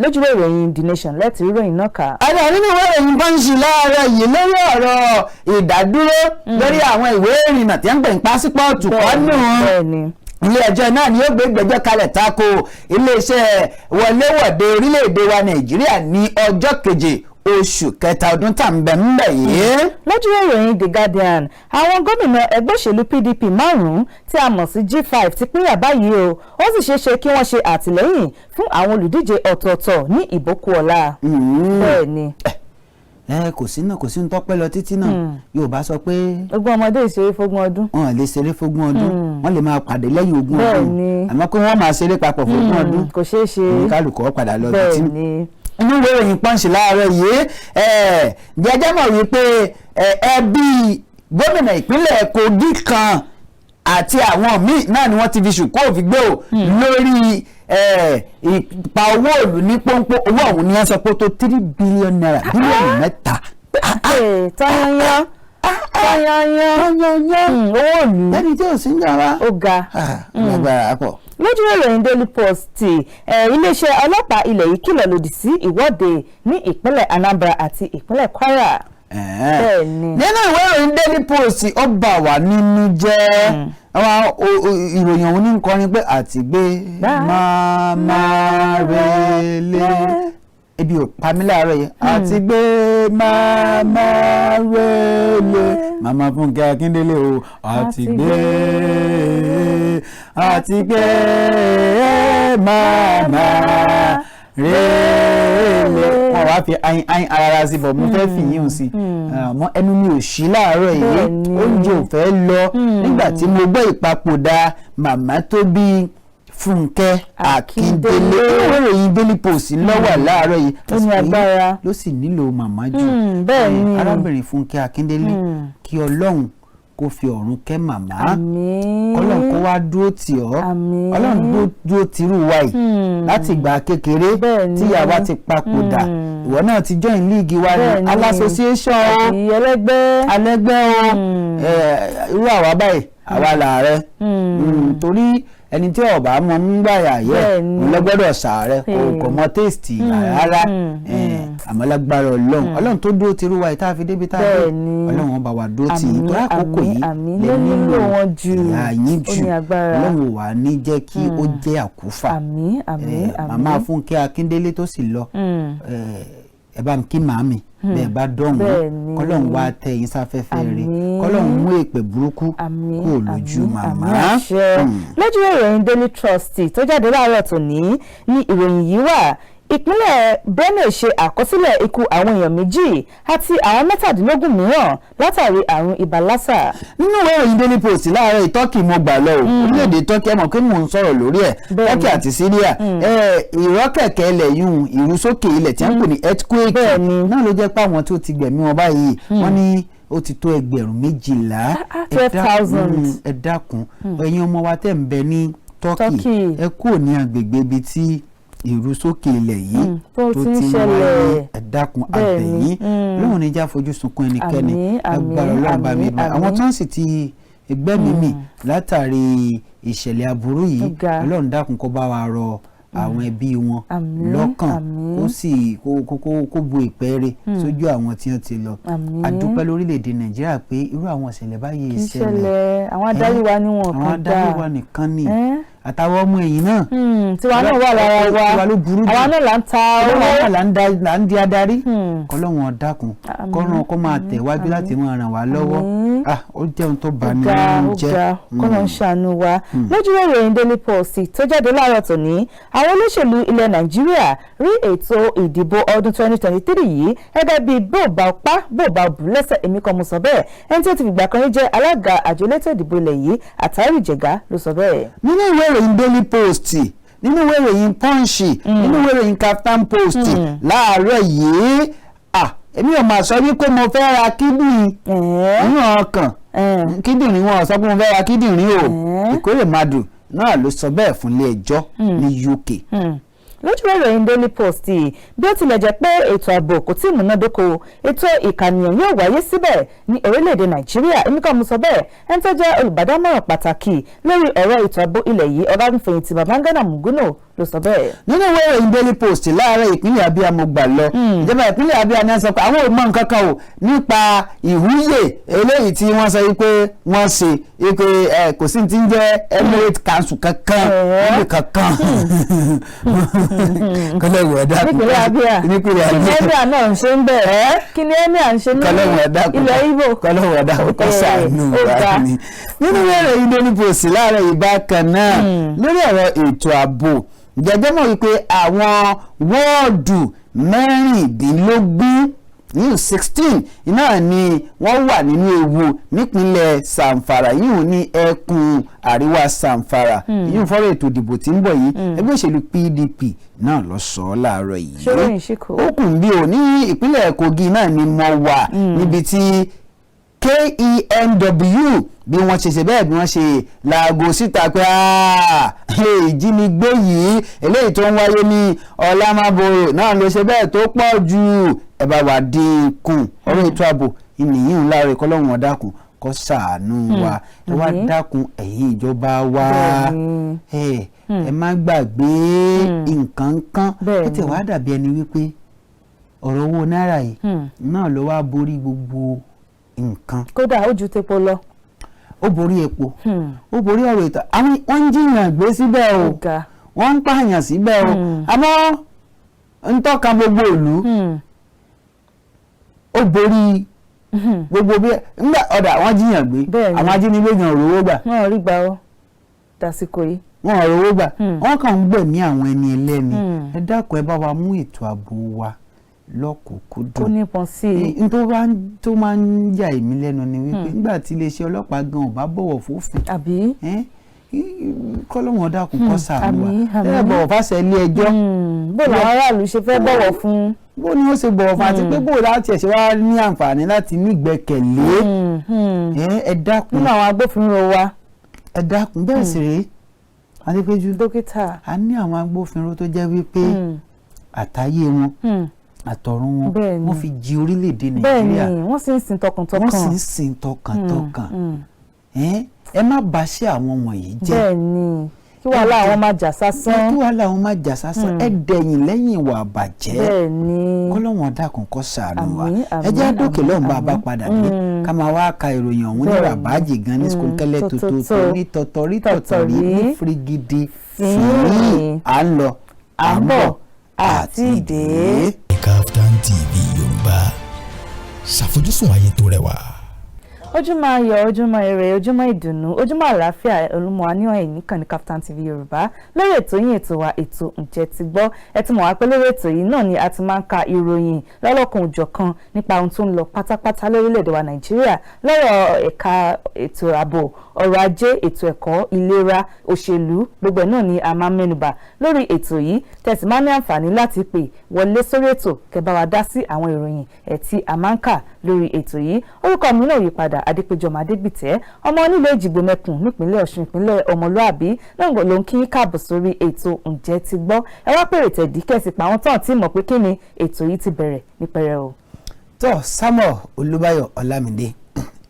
Lójú ìròyìn The Nation lẹ́tì ríròyìn náà kà. Àdá nínú ìwé ìròyìn Punch láàárọ̀ yìí, lórí ọ̀rọ̀ ìdádúró lórí àwọn ìwé ìrìnnà tí wọ́n ń pè ní pásípọ̀tù kọ́nù, ilé ẹjọ́ náà ni ó gbé ìgbẹ́jọ́ kalẹ̀ tako iléeṣẹ́ wọléwọ̀de orílẹ̀-èdè wa Nàìjíríà ní ọjọ́ 7 oṣù kẹta ọdún tá à ń bẹ ń bẹ̀ yìí. Lójú ìròyìn The Guardian, àwọn gómìnà ẹgbẹ́ òṣèlú PDP márùn-ún tí a mọ̀ sí G5 ti pínyà báyìí o. Ó sì ṣeé ṣe kí wọ́n ṣe àtìlẹ́yìn fún àwọn olùdíje ọ̀tọ̀ọ̀tọ̀ ní ìbòkú ọ̀la. Bẹ́ẹ̀ ni. Ẹ kò sí náà, kò sí ń tọ́pẹ́ lọ títí náà. Yorùbá sọ pé ogún ọmọdé ìṣeré fógún ọdún. Wọn lè ṣeré fógún ọdún, wọ́n lè máa pàdé lẹ́yìn 20 ọdún, àmọ́ pé wọ́n máa ṣeré papọ̀ fógún ọdún, kò ṣeé ṣe. Oníkálukú padà lọ títí. Inú ìwé ìròyìn Punch láàárọ̀ yìí, jẹjẹ́ mọ̀ wípé ẹbí gómìnà ìpínlẹ̀ Kogi kan àti àwọn míì náà ni wọ́n ti fi ṣùkú òfin gbé o lórí ìpa owó òlù ní pọ́npọ́n. Owó ọ̀hún ni wọ́n sọ pé ó tó ₦3 billion, 3 bílíọ̀nù. Tọ́yányán tọ́yányán. Tọ́yányán. Owó òlù. Lẹ́ni tí ò sí ń jọba. Ó ga. Lágbára pọ̀. Lójú ìròyìn Daily Post, iléeṣẹ́ ọlọ́pàá ilẹ̀ yìí kìlọ̀ lòdì sí ìwọ́de ní ìpínlẹ̀ Anambra àti ìpínlẹ̀ Kwara. Bẹ́ẹ̀ ni. Nínú ìwé ìròyìn Daily Post, ó bà wá nínú jẹ́. Àwọn ìròyìn ọ̀hún ní kọrin pé àtìgbé máa relé, ebi ò pa mí láàárọ̀ yìí, àtìgbé máa relé, màmá Fúnkẹ́ Akíndélé o, àtìgbé àtìgbé máa relé. Wọn wá fi ayin ayin ara sí bọ̀, mo fẹ́ fi yín sí, àmọ́ ẹnu mi ò ṣí láàárọ̀ yìí. Oúnjẹ ò fẹ́ lọ nígbà tí mo gbọ́ ìpapòdà màmá tó bí Fúnkẹ́ Akíndélé. Ìwé ìròyìn Daily Post lọ́wọ́ láàárọ̀ yìí. Ó ní agbára. Ló sì nílò màmá jù. Bẹ́ẹ̀ ni. Arábìnrin Fúnkẹ́ Akíndélé, kí Ọlọ́run kó fi ọ̀run kẹ́ màmá, Àmín. Ọlọ́run kó wá dúró tì ọ́. Àmín. Ọlọ́run dúró tìrú wa yìí láti ìgbà kékeré Bẹ́ẹ̀ ni. tí ìyá wa ti papòdà. Ìwọ náà ti join league wa ní Bẹ́ẹ̀ ni. association o. Àbí ẹlẹ́gbẹ́. Alẹ́gbẹ́ o. Irú àwa báyìí, àwa làárẹ̀, torí ẹni tí ó bá mọ ń gbàyà yẹ Bẹ́ẹ̀ ni. òun ló gbọ́dọ̀ sàárẹ̀. Kò mọ taste rárá. Àmọ́ lágbára Ọlọ́run, Ọlọ́run tó dúró tirú wa yìí tá a fi débi tá a dé, Bẹ́ẹ̀ ni. Ọlọ́run ọba wa dúró tì yín, Àmín, torí àkókò àmín, yìí àmín. lè Ló nílò nílò wọn jù. ìyá yín Ó jù. ní agbára. Ọlọ́run ò wá ní jẹ́ kí ó jẹ́ àkúfà. Àmín, àmín, àmín. Màmá Fúnkẹ́ Akíndélé tó sì lọ, ẹ bá mi kí màámi bẹ́ẹ̀ bá dọ̀hún. Bẹ́ẹ̀ ni. Kọ́lọ́hún wá tẹ yín sáfẹ́fẹ́ rẹ̀, Àmín. kọ́lọ́hún mú èpè burúkú Àmín, kúrò lójú àmín, màmá. àmín, àṣẹ. Lójú ìròyìn Daily Trust tó jáde láàárọ̀ tòní ní ìròyìn yìí wà. Ìpínlẹ̀ Benue ṣe àkọsílẹ̀ ikú àwọn èèyàn 2 àti àwọn 17 mìíràn látàrí àrùn ibà lásà. Nínú ìwé ìròyìn Daily Post láàárọ̀, Turkey mo gbà lọ o, orílẹ̀-èdè Turkey. Ẹ mọ̀ pé mò ń sọ̀rọ̀ lórí ẹ̀. Turkey àti Syria, ìrọ́kẹ̀kẹ̀ ilẹ̀ yún, ìrúsókè ilẹ̀ tí wọ́n ń pè ní earthquake náà ló jẹ́ pé àwọn tó ti gbẹ̀mí wọn báyìí, wọ́n ní ó ti tó 12,000. 12,000. Ẹ dákun, ẹ̀yin ọmọ wa tẹ̀ ń bẹ ní Turkey, Turkey. ẹ kúrò ní agbègbè ibi tí ìrúsókè ilẹ̀ yìí tó ti ń wáyé. ṣẹlẹ̀. Ẹ dákun, àbẹ̀yìn lóhùn ní já fojú sunkún ẹnikẹ́ni. Àmín, àmín, Agbára Ọlọ́run bá mi àmín, dùn. Àwọn àmín. tó ń sì ti gbẹ́mìí mì látàrí ìṣẹ̀lẹ̀ aburú yìí, Ó ga. Ọlọ́run dákun kó bá wa rọ àwọn ẹbí wọn Àmín, lọ́kàn, àmín. kó sì kó bu ìpẹ́ẹ́rẹ́ sójú àwọn tí wọ́n ti lọ. Àmín. A dúpẹ́ lórílẹ̀‐èdè Nàìjíríà pé irú àwọn ìṣẹ̀lẹ̀ báyìí Kì í ṣẹlẹ̀. Àwọn adarí wa ni wọn àwọn kàn adarí dáa. wa nìkan ni. Àtàwọn ọmọ ẹ̀yìn náà. Tiwa náà wà lára wa. Tiwa ló burú jù. Àwa náà là ń ta owó owó náà là ń di adarí. Kọ́lọ́wọ́n dákun, kọ́run kó máa tẹ̀wájú láti máa ràn wá lọ́wọ́. Ah, ó jẹ́ ohun tó bà ní ga nínú ó jẹ́. ga. Kọ́nà ń ṣàánú wa. Lójúwé ìròyìn Daily Post tó jáde láàárọ̀ tòní, àwọn olóṣèlú ilẹ̀ Nàìjíríà rí ètò ìdìbò ọdún 2023 yìí gẹ́gẹ́ bíi bóòbá ọpá bóòbá bù lẹ́sẹ̀. Èmi kan mo sọ bẹ́ẹ̀. Ẹni tí ó ti fìgbà kan rí jẹ́ alága àjọ elétò ìdìbò ilẹ̀ yìí, Àtàrí Jẹ̀gá, ló sọ bẹ́ẹ̀. Nínú ìwé ìròyìn Daily Post, nínú ìwé ìròyìn Punch, nínú ìwé ìròyìn Kaftan Post láàárọ̀ yìí, ah, èmi ò máa sọ wípé mo fẹ́ ra kíndìnrín nínú ọkàn kíndìnrín. Wọn ò sọ pé mo fẹ́ ra kíndìnrín o. Ìkórè Madu náà ló sọ bẹ́ẹ̀ fún ilé ẹjọ́ ní UK. Lójú ìròyìn Daily Post, bí ó tilẹ̀ jẹ́ pé ètò ààbò kò tí ì múnádóko, ètò ìkànìyàn yóò wáyé síbẹ̀ ní orílẹ̀-èdè Nàìjíríà. Èmi kan mo sọ bẹ́ẹ̀. Ẹni tó jẹ́ olùbádámọ̀ràn pàtàkì lórí ọ̀rọ̀ ètò ààbò ilẹ̀ yìí, ọ̀gágun-fẹ̀yìntì Babangana Monguno, ló sọ bẹ́ẹ̀. Nínú ìwé ìròyìn Daily Post láàárọ̀, ìpínlẹ̀ Abia mo gbà lọ. Ìjọba ìpínlẹ̀ Abia ní wọ́n sọ pé àwọn ò mọ nǹkan kan o nípa ìwúyè eléyìí tí wọ́n sọ wípé wọ́n ṣe, wípé ẹ kò sí ti ń jẹ́ Emirate Council kankan níbi kankan. Kọlẹ́wọ̀ ẹ̀dá. Nípínlẹ̀ Abia? Nípínlẹ̀ Kí ni Abia. Emir náà ń ṣe ń bẹ̀? Kí ni emir ń ṣe ní Kọlẹ́wọ̀ ẹ̀dá. ilẹ̀ Ìgbò? Kọlẹ́wọ̀ ẹ̀dá kọ́ sàánú Ó wa ga. ni. Nínú ìwé ìròyìn Daily Post láàárọ̀ yìí bákan náà, lórí ọ̀rọ̀ ètò ààbò, jẹjẹ́ mọ̀ wípé àwọn wọ́ọ̀dù 16, ní 16 iná ni wọ́n wà nínú ewu nípínlẹ̀ Zamfara, yìí ní ẹkùn àríwá Zamfara, yìí fọ́rọ̀ ètò ìdìbò tí ń bọ̀ yìí. Ẹgbẹ́ òṣèlú PDP náà ló sọ ọ́ láàárọ̀ yìí. Ṣé ròyìn ṣì kò? Ó kùn bí o. Ní ìpínlẹ̀ Kogi náà ni mo wà, níbi tí KENW bí wọ́n ṣe ṣe bẹ́ẹ̀, bí wọ́n ṣe laago síta pé "Ah, ìjínigbé yìí eléyìí tó ń wáyé ní Ọlámábòrò náà ló ṣe bẹ́ẹ̀ tó pọ̀ jù, ẹ bá wa dín kù." Ọ̀rọ̀ ètò ààbò ìnìyí ńlá rẹ̀. Kọ́lọ́hún ọ̀dàkùn kó ṣàánú wa. Ẹ wá dákun, ẹ̀yin ìjọba wa, ẹ ẹ má gbàgbé nǹkan kan. Ó tẹ̀ wá dàbí ẹni wípé ọ̀rọ̀ owó náírà yìí náà ló wá borí gbogbo nǹkan. Kódà ó ju tepo lọ. Ó borí epo, ó borí ọ̀rọ̀ ètò àwọn. Wọ́n ń jiyàn gbé síbẹ̀ o, Ó ga. wọ́n ń pààyàn síbẹ̀ o, àmọ́ ń tọ́ka gbogbo ìlú, ó borí gbogbo bí ńgbà ọ̀dà wọ́n jiyàn gbé. Àwọn ajínigbé gan ò rówó gbà. Wọn ò rí gbà ó dàsìkò yìí. Wọn ò rówó gbà, wọ́n kàn ń gbẹ̀mí àwọn ẹni ẹlẹ́ni. Ẹ dákun, ẹ bá wa mú ètò ààbò wa lọ́kùnkúndùn. Kó nípọn sí i. N tó bá tó máa ń yà èmi lẹ́nu ni wípé nígbà tí iléeṣẹ́ ọlọ́pàá gan ò bá bọ̀wọ̀ fófin, àbí? Kọ́lọ́wọ́n dákun kó ṣàánú wa. Àmín, àmín. Ẹ bọ̀wọ̀ fáṣẹ ilé ẹjọ́. Bó làwọn aráàlú ṣe fẹ́ bọ̀wọ̀ fún? Bó ni ó ṣe bọ̀wọ̀ fún, àti pé bó láti ẹ̀ ṣe wá ní àǹfààní láti ní ìgbẹ́kẹ̀lé? Ẹ dákun. Nínú àwọn agbófinró wa. Ẹ dákun. Bẹ́ẹ̀ sì rèé, Adépéjú. Dókítà. A ní àwọn agbófinró tó jẹ́ wípé àtayé wọn, àtọ̀run wọn, wọ́n fi jí orílẹ̀-èdè Nàìjíríà. Wọ́n sì ń sìn tọkàntọkàn. Wọ́n sì ń sìn tọkàntọkàn. Ẹ má bàṣẹ́ àwọn wọ̀nyí jẹ́. Bẹ́ẹ̀ni, kí wàhálà àwọn máa jà sásán. Kí wàhálà àwọn máa jà sásán. Ẹ dẹ̀yìn lẹ́yìn ìwà àbàjẹ́. Kọ́lọ́wọ́n dákun kó ṣàánú wa. Ẹ jẹ́ àdókè lọ́hùn. Bá a bá padà dé, ká máa wá ka ìròyìn ọ̀hún ní ràbájì gan, ní skunkẹ́lẹ́ tòótọ́, ní tọ̀tọ̀rí tọ̀tọ̀rí, ní firigidi fìrí. À ń lọ, à ń bọ̀, àti dé. Kaftan TV Yorùbá, ṣàfojúsùn ayé tó rẹwà. Ojúmọ́ ayọ̀, ojúmọ́ ire, ojúmọ́ ìdùnnú, ojúmọ́ àlàáfíà, olúmọ aníhàn ẹ̀yìn nìkan ní Kaftan TV Yorùbá, lórí ètò yín, ètò wa, ètò Ǹjẹ́ Ti Gbọ́. Ẹ ti mọ̀ wá pé lórí ètò yìí náà ni a ti máa ń ka ìròyìn lọ́lọ́kan òjọ̀kan nípa ohun tó ń lọ pátápátá lórílẹ̀‐èdè wa Nàìjíríà, lọ́rọ̀ ẹ̀ka ètò ààbò, ọrọ̀ ajé, ètò ẹ̀kọ́, ìlera, òṣèlú, gbogbo ẹ̀ náà ni a máa ń mẹ́nubà lórí ètò yìí. Tẹ̀sí máa ní àǹfààní láti pè wọlé sórí ètò kẹ́ bá wa dá sí àwọn ìròyìn ẹ̀ tí a máa ń kà lórí ètò yìí. Orúkọ mi náà yí padà, Adépéjọ Adégbìtẹ́, ọmọ onílé Èjìgbò mẹ́kùn nípínlẹ̀ Ọ̀ṣun, ìpínlẹ̀ ọmọlúàbí náà ló ń kí yín káàbọ̀ sórí ètò Ǹjẹ́ Ti Gbọ́. Ẹ wá pèrè tẹ̀dí kẹ̀sì pa àwọn tán tí mọ̀ pé kí ni ètò yìí ti bẹ̀rẹ̀ ní pẹrẹu. Tó Samuel Olúbáyọ̀ Ọlámídé,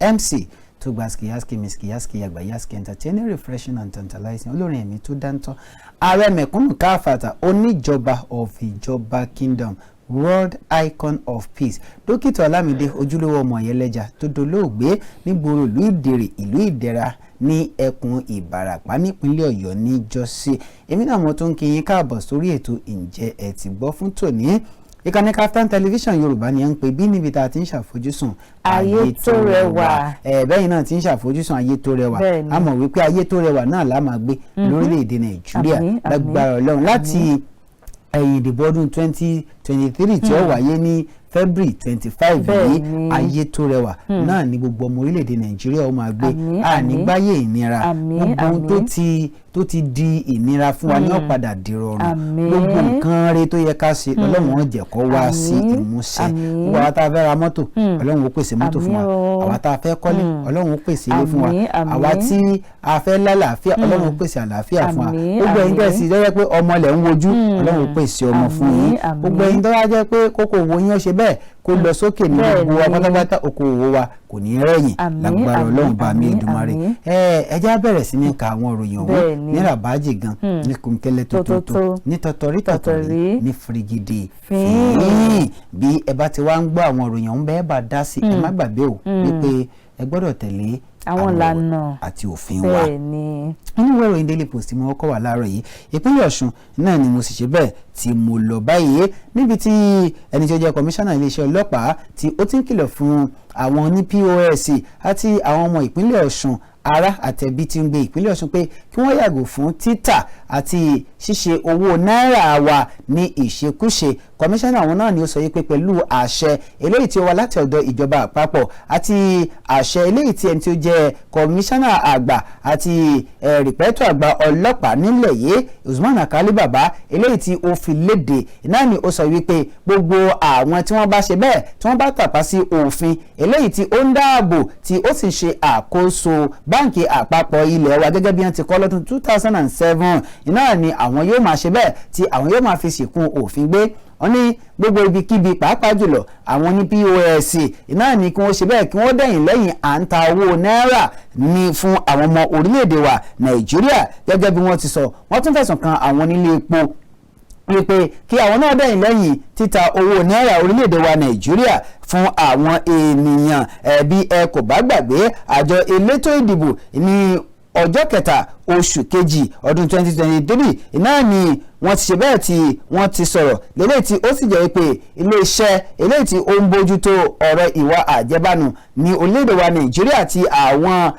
MC tó gba skiyaski miskiyaski yagba yaski, entertaining, refreshing and tantalizing, olórin ẹ̀mí tó dáńtọ́, ààrẹ mẹ̀kúnnù káfàtà, oníjọba of ìjọba kingdom, world icon of peace, dókítà Ọlámídé, ojúlówó ọmọ ìyẹlẹjà tó dolóògbé nígboro ìlú Ìdèrè, ìlú Ìdẹ̀ra. Ní ẹkùn Ìbàràpá nípínlẹ̀ Ọ̀yọ́ níjọ́sí. Èmi náà mo tún kí yín káàbọ̀ sórí ètò Ǹjẹ́ ẹ ti gbọ́ fún tòní. Ìkànnì Kaftan Television Yorùbá ni à ń pè bí, níbi tá a ti ń ṣàfojúsùn ayé tó rẹwà. Ẹ bẹ́yìn náà ti ń ṣàfojúsùn ayé tó rẹwà. A mọ̀ wípé ayé tó rẹwà náà la máa gbé lórílẹ̀‐èdè Nàìjíríà lágbára Ọlọ́run, láti ẹ̀yìn ìdìbò ọdún 2023 tí ó wáyé ní February 25 yìí. Ayé tó rẹwà náà ni gbogbo ọmọ orílẹ̀-èdè Nàìjíríà ó máa gbé. Ànígbáyé ìnira, gbogbo ohun tó ti di ìnira fún wa ní ó padà di rọrùn. Gbogbo nǹkan rẹ tó yẹ ká ṣe, Ọlọ́run ó jẹ́ kó wá sí ìmúṣẹ. Gbogbo àwa tá a fẹ́ ra mọ́tò, Ọlọ́run ó pèsè mọ́tò fún wa. Àwa tá a fẹ́ kọ́lé, Ọlọ́run ó pèsè ilé fún wa. Àwa tí a fẹ́ lálàáfíà, Ọlọ́run ó pèsè àlàáfíà fún wa. Gbogbo ẹ̀yin tẹ́ sì jẹ́ pé ọmọ lẹ̀ ń wojú, Ọlọ́run ó pèsè ọmọ fún yín. Gbogbo ẹ̀yin tó wá jẹ́ pé kókó owó yín ó ṣe bẹ́ẹ̀ kó lọ sókè ní, gbogbo wa pátápátá, okòwò wa kò ní rẹ̀yìn lágbára Ọlọ́run bá mi Èdùmàrè. Ẹ jẹ́ á bẹ̀rẹ̀ sí ní ka àwọn ìròyìn ọ̀hún ní rabaji gan, ní kùnkẹ́lẹ́ tótótó, ní tọ̀tọ̀rí tọ̀tọ̀rí, ní firigidi fíìn. Bí ẹ bá ti wá ń gbọ́ àwọn ìròyìn ọ̀hún, bẹ́ẹ̀ bá dá sí, ẹ má gbàgbé o wípé ẹ gbọ́dọ̀ tẹ̀lé àwọn ìlànà àti òfin wa. Nínú ìwé ìròyìn Daily Post tí mo kọ́ wà láàárọ̀ yìí, ìpínlẹ̀ Ọ̀ṣun náà ni mo sì ṣe bẹ́ẹ̀ tí mo lọ báyìí, níbi tí ẹni tí ó jẹ́ kọmíṣánná iléeṣẹ́ ọlọ́pàá tí ó ti ń kìlọ̀ fún àwọn ní POS àti àwọn ọmọ ìpínlẹ̀ Ọ̀ṣun, ará àtẹ̀bí tí ń gbé ìpínlẹ̀ Ọ̀ṣun, pé kí wọ́n yàgò fún títà àti ṣíṣe owó náírà wa ní ìṣekúṣe. Kọmíṣánná àwọn náà ni ó sọ yìí pé pẹ̀lú àṣẹ eléyìí tí ó wá láti ọ̀dọ̀ ìjọba àpapọ̀ àti àṣẹ eléyìí tí ẹni tí ó jẹ́ kọmíṣánná àgbà àti rìpẹ́tọ̀ àgbà ọlọ́pàá nílẹ̀ yìí, Usman Alkali Baba, eléyìí tí ó fi léde náà ni ó sọ wípé gbogbo àwọn tí wọ́n bá ṣe bẹ́ẹ̀, tí wọ́n bá tàpá sí òfin eléyìí tí ó ń dáàbò tí ó sì ṣe àkóso báǹkì àpapọ̀ ilẹ̀ wa gẹ́gẹ́ bí wọ́n ti kọ́ lọ́dún 2007 náà ni àwọn yóò máa ṣe bẹ́ẹ̀ tí àwọn yóò máa fi ṣìkún òfin gbé. Wọ́n ní gbogbo ibikíbi, pàápàá jùlọ àwọn ní POS náà ni kí wọ́n ṣe bẹ́ẹ̀ kí wọ́n dẹ̀yìn lẹ́yìn à ń ta owó náírà ní fún àwọn ọmọ orílẹ̀-èdè wa Nàìjíríà. Gẹ́gẹ́ bí wọ́n ti sọ, wọ́n tún fẹ̀sùn kan àwọn onílé epo wípé kí àwọn náà dẹ̀yìn lẹ́yìn títa owó náírà orílẹ̀-èdè wa Nàìjíríà fún àwọn ènìyàn. Ẹ̀bí ẹ kò bá gbàgbé, àjọ elétò ìdìbò ní ọjọ́ 3 oṣù kejì ọdún 2023 náà ni wọ́n ti ṣe bẹ́ẹ̀ tí wọ́n ti sọ̀rọ̀ lélẹ́yìí, tí ó sì jẹ́ pé iléeṣẹ́ eléyìí tí ó ń bójútó ọ̀rọ̀ ìwà àjẹbánu ní orílẹ̀-èdè wa Nàìjíríà àti àwọn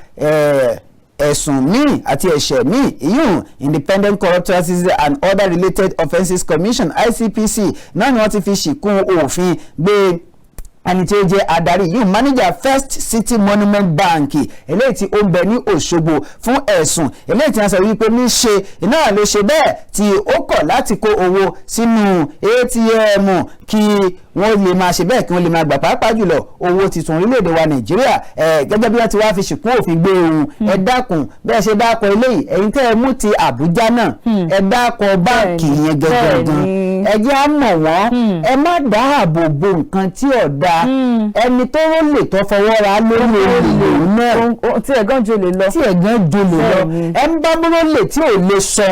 ẹ̀sùn míì àti ẹ̀ṣẹ̀ míì, ìyún Independent Corrupt Practices and Other Related Offences Commission, ICPC, náà ni wọ́n ti fi ṣìkún òfin gbé ẹni tí ó jẹ́ adarí yìí, manager First City Monument Bank eléyìí tí ó ń bẹ ní Òṣogbo, fún ẹ̀sùn eléyìí tí wọ́n sọ wípé ní ṣe náà ló ṣe bẹ́ẹ̀ tí ó kọ̀ láti kó owó sínú ATM kí wọ́n lè máa ṣe bẹ́ẹ̀ kí wọ́n lè máa gbà, pàápàá jùlọ owó tuntun orílẹ̀-èdè wa Nàìjíríà. Gẹ́gẹ́ bí wọ́n ti wá fi ṣìkún òfin gbé ohun. Ẹ dákun, bẹ́ẹ̀ ṣe dákọ̀ eléyìí, ẹ̀yin tẹ́ ẹ mú ti Àbújá náà, ẹ dákọ̀ báǹkì yẹn gẹ́gẹ́ gan, ẹ jẹ́ á mọ̀ wọ́n. Ẹ má dáàbò bo nǹkan tí ò dáa. Ẹni tó rólè tó fọwọ́ ra lórí olè lòun náà. Tí ẹ̀gán jolè lọ. Tí ẹ̀gán jolè lọ. Ẹ ń bá rólè tí ò lè sọ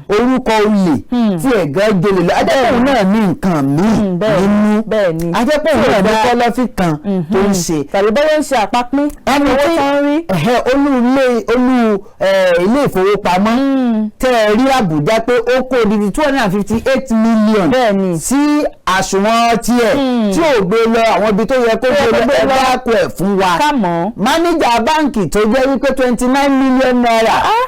orúkọ olè tí ẹ̀gán jolè lọ, ajẹ́pọ̀ náà ní nǹkan míì nínú, ajẹ́pọ̀ náà ní kọ́lọ́fín kan tó ń ṣe. Tàbí bẹ́ẹ̀ ń ṣe àpapín ẹni owó tí tó ń rí. Olú ilé ìfowópamọ́ tẹ́ ẹ rí Àbújá pé ó kó odidi 258 million sí àsùnwọ̀n tiẹ̀ tí ò gbé lọ àwọn ibi tó yẹ kó gbé lọ, ẹ dákun ẹ̀ fún wa. Mánéjà báǹkì tó jẹ́ wípé ₦29 million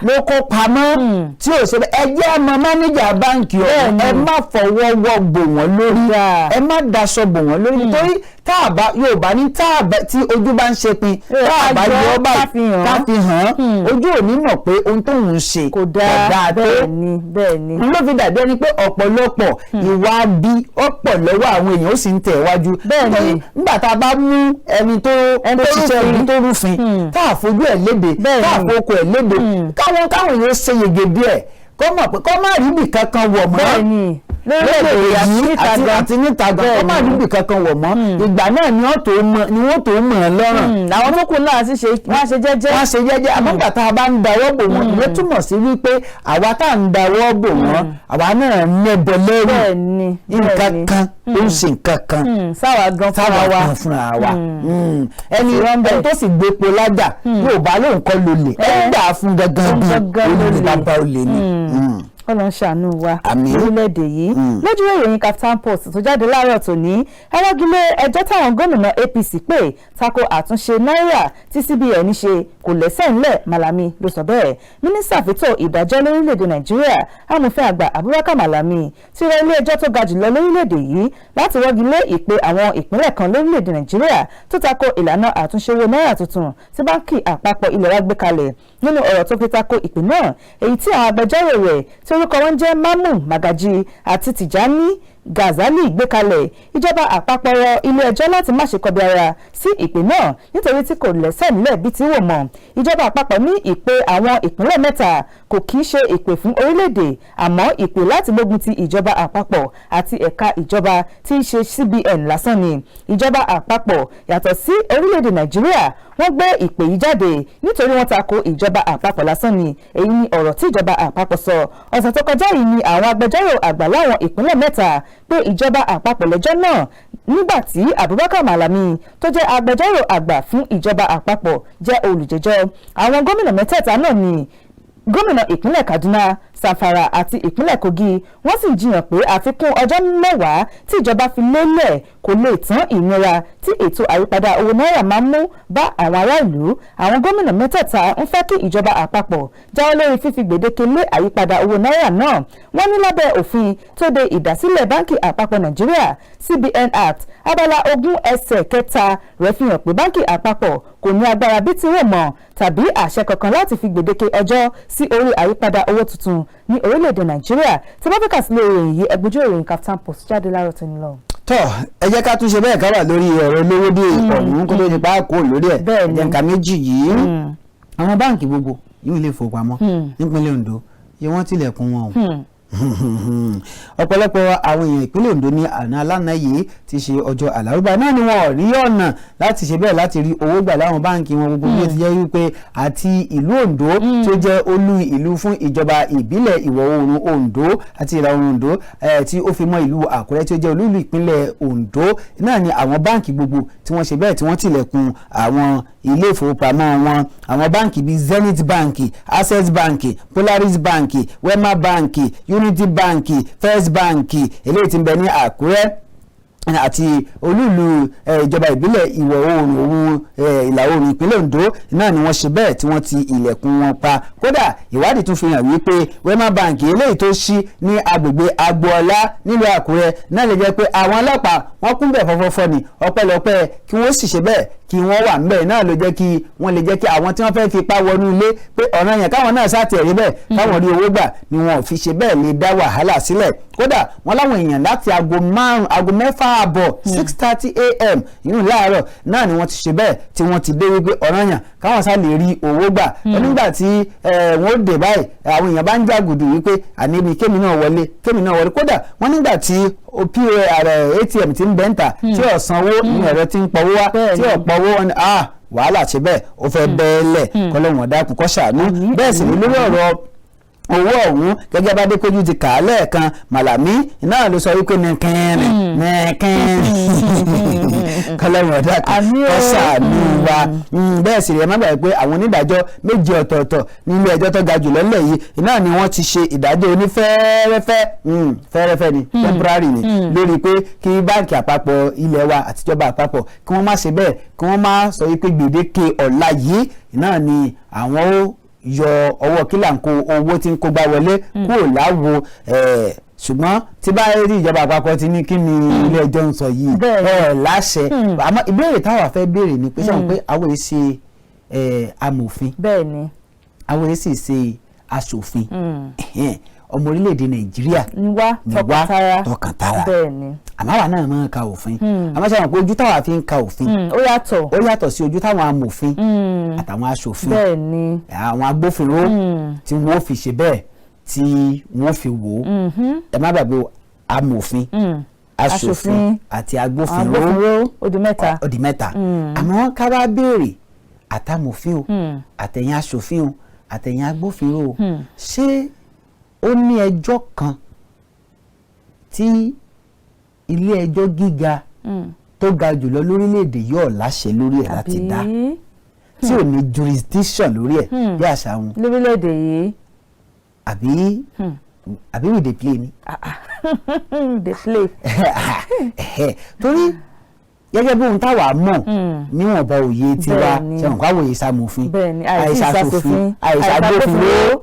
ló kó pamọ́ tí ò ṣe, ẹ jẹ́ àmọ́ mánéjà báǹkì ọ̀hún. Ẹ má fọwọ́ wọ́ bò wọ́n lórí, ẹ má daṣọ bò wọ́n lórí, nítorí táàbà Yorùbá ní táàbà tí ojú bá ń ṣe pin, táàbà yọ báyìí ká fi hàn án, ojú ò ní mọ̀ pé ohun tóun ń ṣe kò dáa tó. Bẹ́ẹ̀ni. Ló fi dàbí ẹni pé ọ̀pọ̀lọpọ̀ ìwà bí ọ̀pọ̀ lọ́wọ́ àwọn èèyàn, ó sì ń tẹ̀ wájú. Nígbà tá a bá mú ẹni tó ṣiṣẹ́ ibi tó rúfin, tá a fojú ẹ̀ léde, tá a fokò ẹ̀ léde, káwọn èèyàn ṣe yege díẹ̀, kọ́ mọ̀ pé kọ́ má rí ibì kankan wọ̀ mọ́. Lórílẹ̀-èdè yìí àti níta àti gan. àti níta gan, kó má Bẹ́ẹ̀ni. ríbi kankan wọ̀ mọ́. Ìgbà náà ni wọ́n tó mọ̀ ni wọ́n tó mọ̀ ọ́ lọ́rùn. Àwọn tó kù náà sì ṣe, wọ́n á ṣe jẹ́jẹ́. Wọ́n ṣe jẹ́jẹ́. Àmọ́gbà tá a bá ń dáwọ́ bò wọ́n, ìyẹn túmọ̀ sí wípé àwa tá à ń dáwọ́ bò wọ́n, àwa náà ń nẹ́bọ lẹ́rù. Nǹkan kan ó ń ṣe nǹkan kan Sáwa gan fúnra táwa wa. kan fúnra wa. Ẹni Irọ́ ń bẹ. ẹni tó sì gbépo lájà yóò bá lóun kọ́ lólè, ẹni gbà á fún gangan bí Gangan olè lólè. bàbá olè ni. Ọlọ́run ṣàánú wa Àmín. lórílẹ̀‐èdè yìí. Lójú ìròyìn Kaftan Post tó jáde láàárọ̀ tòní, ẹ wọ́gilé ẹjọ́ táwọn gómìnà APC pè tako àtúnṣe náírà tí CBN ṣe kò lẹ́sẹ̀ ńlẹ̀, Malami ló sọ bẹ́ẹ̀. Mínísítà fẹ́tò ìdájọ́ lórílẹ̀‐èdè Nàìjíríà, amòfin àgbà Abubakar Malami, ti rọ ilé ẹjọ́ tó ga jùlọ lórílẹ̀‐èdè yìí láti wọ́gilé ìpè àwọn ìpínlẹ̀ kan lórílẹ̀‐èdè Nàìjíríà tó tako ìlànà àtúnṣe owó náírà tuntun tí báńkì àpapọ̀ ilẹ̀ wa gbé kalẹ̀. Nínú ọ̀rọ̀ tó fi tako ìpè náà, èyí tí àwọn agbẹjọ́rò rẹ̀ tí orúkọ wọn jẹ́ Mamu Magaji àti Tijani Gazali gbé kalẹ̀, ìjọba àpapọ̀ rọ ilé ẹjọ́ láti má ṣe kọbi ara sí ìpè náà nítorí tí kò lẹ́sẹ̀ nílẹ̀ bí ti wò mọ́. Ìjọba àpapọ̀ ní ìpè àwọn ìpínlẹ̀ mẹ́ta kò kì í ṣe ìpè fún orílẹ̀-èdè, àmọ́ ìpè láti gbógun ti ìjọba àpapọ̀ àti ẹ̀ka ìjọba tí í ṣe CBN lásán ni. Ìjọba àpapọ̀ yàtọ̀ sí orílẹ̀-èdè Nàìjíríà, wọ́n gbé ìpè yìí jáde nítorí wọ́n tako ìjọba àpapọ̀ lásán ni. Èyí ni ọ̀rọ̀ tí ìjọba àpapọ̀ sọ. Ọ̀sẹ̀ tó kọjá yìí ni àwọn agbẹjọ́rò àgbà láwọn ìpínlẹ̀ mẹ́ta pé ìjọba àpapọ̀ lẹ́jọ́ náà, nígbà tí Abubakar Malami tó jẹ́ agbẹjọ́rò àgbà fún ìjọba àpapọ̀ jẹ́ olùjẹ́jọ́. Àwọn gómìnà mẹ́tẹ̀ẹ̀ta náà ni gómìnà ìpínlẹ̀ Kaduna, Zamfara àti ìpínlẹ̀ Kogi. Wọ́n sì jiyàn pé àfikún ọjọ́ 10 tí ìjọba fi lélẹ̀ kò lè tán ìnira tí ètò àyípadà owó náírà máa ń mú bá àwọn ará ìlú. Àwọn gómìnà mẹ́tẹ̀ẹ̀ta ń fẹ́ kí ìjọba àpapọ̀ jáwọ́ lórí fífi gbèdéke lé àyípadà owó náírà náà. Wọ́n ní lábẹ́ òfin tó de ìdásílẹ̀ báńkì àpapọ̀ Nàìjíríà, CBN Act, abala 20 ẹsẹ̀ kẹta rẹ̀ fi hàn pé báńkì àpapọ̀ kò ní agbára bí ti wò mọ́ tàbí àṣẹ kankan láti fi gbèdéke ọjọ́ sí orí àyípadà owó tuntun ní orílẹ̀-èdè Nàìjíríà. Tí wọ́n fi kà sílẹ̀ ìròyìn yìí, ẹgbẹ́jọ́ ìròyìn Kaftan Post jáde láàárọ̀ tó ń lọ. Tọ́, ẹ jẹ́ ká tún ṣe bẹ́ẹ̀ ká wà lórí ọ̀rọ̀ olówó dé ọ̀hún kó tó di pa kó lórí ẹ̀. Ẹ̀jẹ̀ nǹkan méjì yìí. Àwọn báǹkì gbogbo yìí lè fowópamọ́ nípínlẹ̀ Ondo yìí, wọ́n tilẹ̀kùn wọn o. Ọ̀pọ̀lọpọ̀ àwọn èèyàn ìpínlẹ̀ Ondo ní àná alánà yìí ti ṣe ọjọ́ àlárúbá náà ni wọn ò rí ọ̀nà láti ṣe bẹ́ẹ̀ láti rí owó gbà láwọn báǹkì wọn gbogbo, bí ó ti jẹ́ wípé àti ìlú Ondo tí ó jẹ́ olú ìlú fún ìjọba ìbílẹ̀ ìwọ̀ oòrùn Ondo àti ìlà oòrùn Ondo, tí ó fi mọ́ ìlú Àkúrẹ́ tí ó jẹ́ olú ìlú ìpínlẹ̀ Ondo náà ni àwọn báǹkì gbogbo tí wọ́n ṣe bẹ́ẹ̀ tí wọ́n tilẹ̀kùn àwọn ilé ìfowópamọ́ wọn. Àwọn báǹkì bíi Zenith Bank, Access Bank, Polaris Bank, Wema Bank, Unity Bank, First Bank, eléyìí tí ń bẹ ní Àkúrẹ́ àti olúìlú ìjọba ìbílẹ̀ ìwọ̀ oòrùn òun ìlà oòrùn ìpínlẹ̀ Ondo náà ni wọ́n ṣe bẹ́ẹ̀ tí wọ́n ti ilẹ̀kùn wọn pa. Kódà, ìwádìí tún fi hàn wípé Wema Bank eléyìí tó ṣí ní agbègbè Agboola nílùú Àkúrẹ́ náà lè jẹ́ pé àwọn ọlọ́pàá wọ́n kún bẹ̀ fọ́fọ́fọ́ ni. Ọpẹ́lọpẹ́ kí wọ́n sì ṣe bẹ́ẹ̀ kí wọ́n wà ńbẹ̀ náà ló jẹ́ kí wọ́n lè jẹ́ kí àwọn tí wọ́n fẹ́ fipá wọnú ilé pé ọ̀nà yẹn káwọn náà sáà tiẹ̀ rí bẹ́ẹ̀ káwọn rí owó gbà ni wọn ò fi ṣe bẹ́ẹ̀ lè dá wàhálà sílẹ̀. Kódà, wọ́n láwọn èèyàn láti aago 5, aago 6:30, 6:30 a.m. yìí láàárọ̀ náà ni wọ́n ti ṣe bẹ́ẹ̀ tí wọ́n ti dé wípé ọ̀nà yẹn káwọn sá lè rí owó gbà. Nígbà tí wọ́n dé báyìí, àwọn èèyàn bá ń jàgùdù wípé àní kémi náà wọlé, kémi náà wọlé. Kódà, wọ́n nígbà tí POS ATM ti ń bẹ́ńtà tí ò sanwó ní ẹ̀rọ tí ń pọwó wá tí ò pọwó wọn ni wàhálà ṣe bẹ́ẹ̀ ó fẹ́ bẹ́ẹ̀lẹ̀. Kọ́lọ́wọ̀n dákun kó ṣàánú. Bẹ́ẹ̀ sì ni lórí ọ̀rọ̀ owó ọ̀hún, gẹ́gẹ́ bá Adékójú ti kà á lẹ́ẹ̀kan, Màlàmí náà ló sọ wípé nìkẹ́rin nìkẹ́rin. Kọ́lọ́wọ̀n dákun kó ṣàánú wa. Bẹ́ẹ̀ sì rí, ẹ má gbàgbé pé àwọn onídàájọ́ méje ọ̀tọ̀ọ̀tọ̀ ní ilé ẹjọ́ tó ga jù lọ́lẹ̀ yìí náà ni wọ́n ti ṣe ìdájọ́ onífẹ́ẹ́rẹ́fẹ́, fẹ́ẹ́rẹ́fẹ́ ni, temporary ni, lórí pé kí báǹkì àpapọ̀ ilé wa àtijọba àpapọ̀ kí wọ́n má ṣe bẹ́ẹ̀, kí wọ́n má sọ wípé gbèdéke ọ̀la yìí náà ni àwọn ó yọ ọwọ́ kílàǹkó owó tí ń kó gbá wọlé kúrò láwo. Ṣùgbọ́n tí bá rí ìjọba àpapọ̀ ti ní kí ni ilé ẹjọ́ ń sọ yìí ẹ láṣẹ. Àmọ́ ìbéèrè táwa fẹ́ béèrè ni pé sẹ́wọ̀n pé àwọn èyí ṣe amòfin, àwọn èyí sì ṣe aṣòfin, ọmọ orílẹ̀-èdè Nàìjíríà ni wá tọkàntara. Tọkàntara. Àmọ́ àwa náà máa ń ka òfin. Àmọ́ sẹ́wọ̀n pé ojú táwa fi ń ka òfin ó yàtọ̀. Ó yàtọ̀ sí ojú táwọn amòfin àtàwọn aṣòfin, àwọn agbófinró tí wọ́n fi ṣe bẹ́ẹ̀ tí wọ́n fi wò ó. Ẹ má gbàgbé o. Amòfin, aṣòfin Aṣòfin, àti agbófinró. Agbófinró, ó di mẹ́ta. Ó di mẹ́ta. Àmọ́ ká wá béèrè, àtàmòfin o, àtẹ̀yìn aṣòfin o, àtẹ̀yìn agbófinró o, ṣé ó ní ẹjọ́ kan tí ilé ẹjọ́ gíga tó ga jùlọ lórílẹ̀‐èdè yóò láṣẹ lórí ẹ̀ láti dá, Àbí tí ò ní jurisdiction lórí ẹ̀ bí àṣà wọn, lórílẹ̀‐èdè yìí? Àbí we dey play ni? Dey play. Torí gẹ́gẹ́ bí ohun táwa mọ̀ níwọ̀nba òye tiwa, ṣẹ̀wọ̀n káwọ̀ òye sàmòfin, Bẹ́ẹ̀ni, àìsí àìsàsòfin, ìsàsòfin, àìsàgbófinró,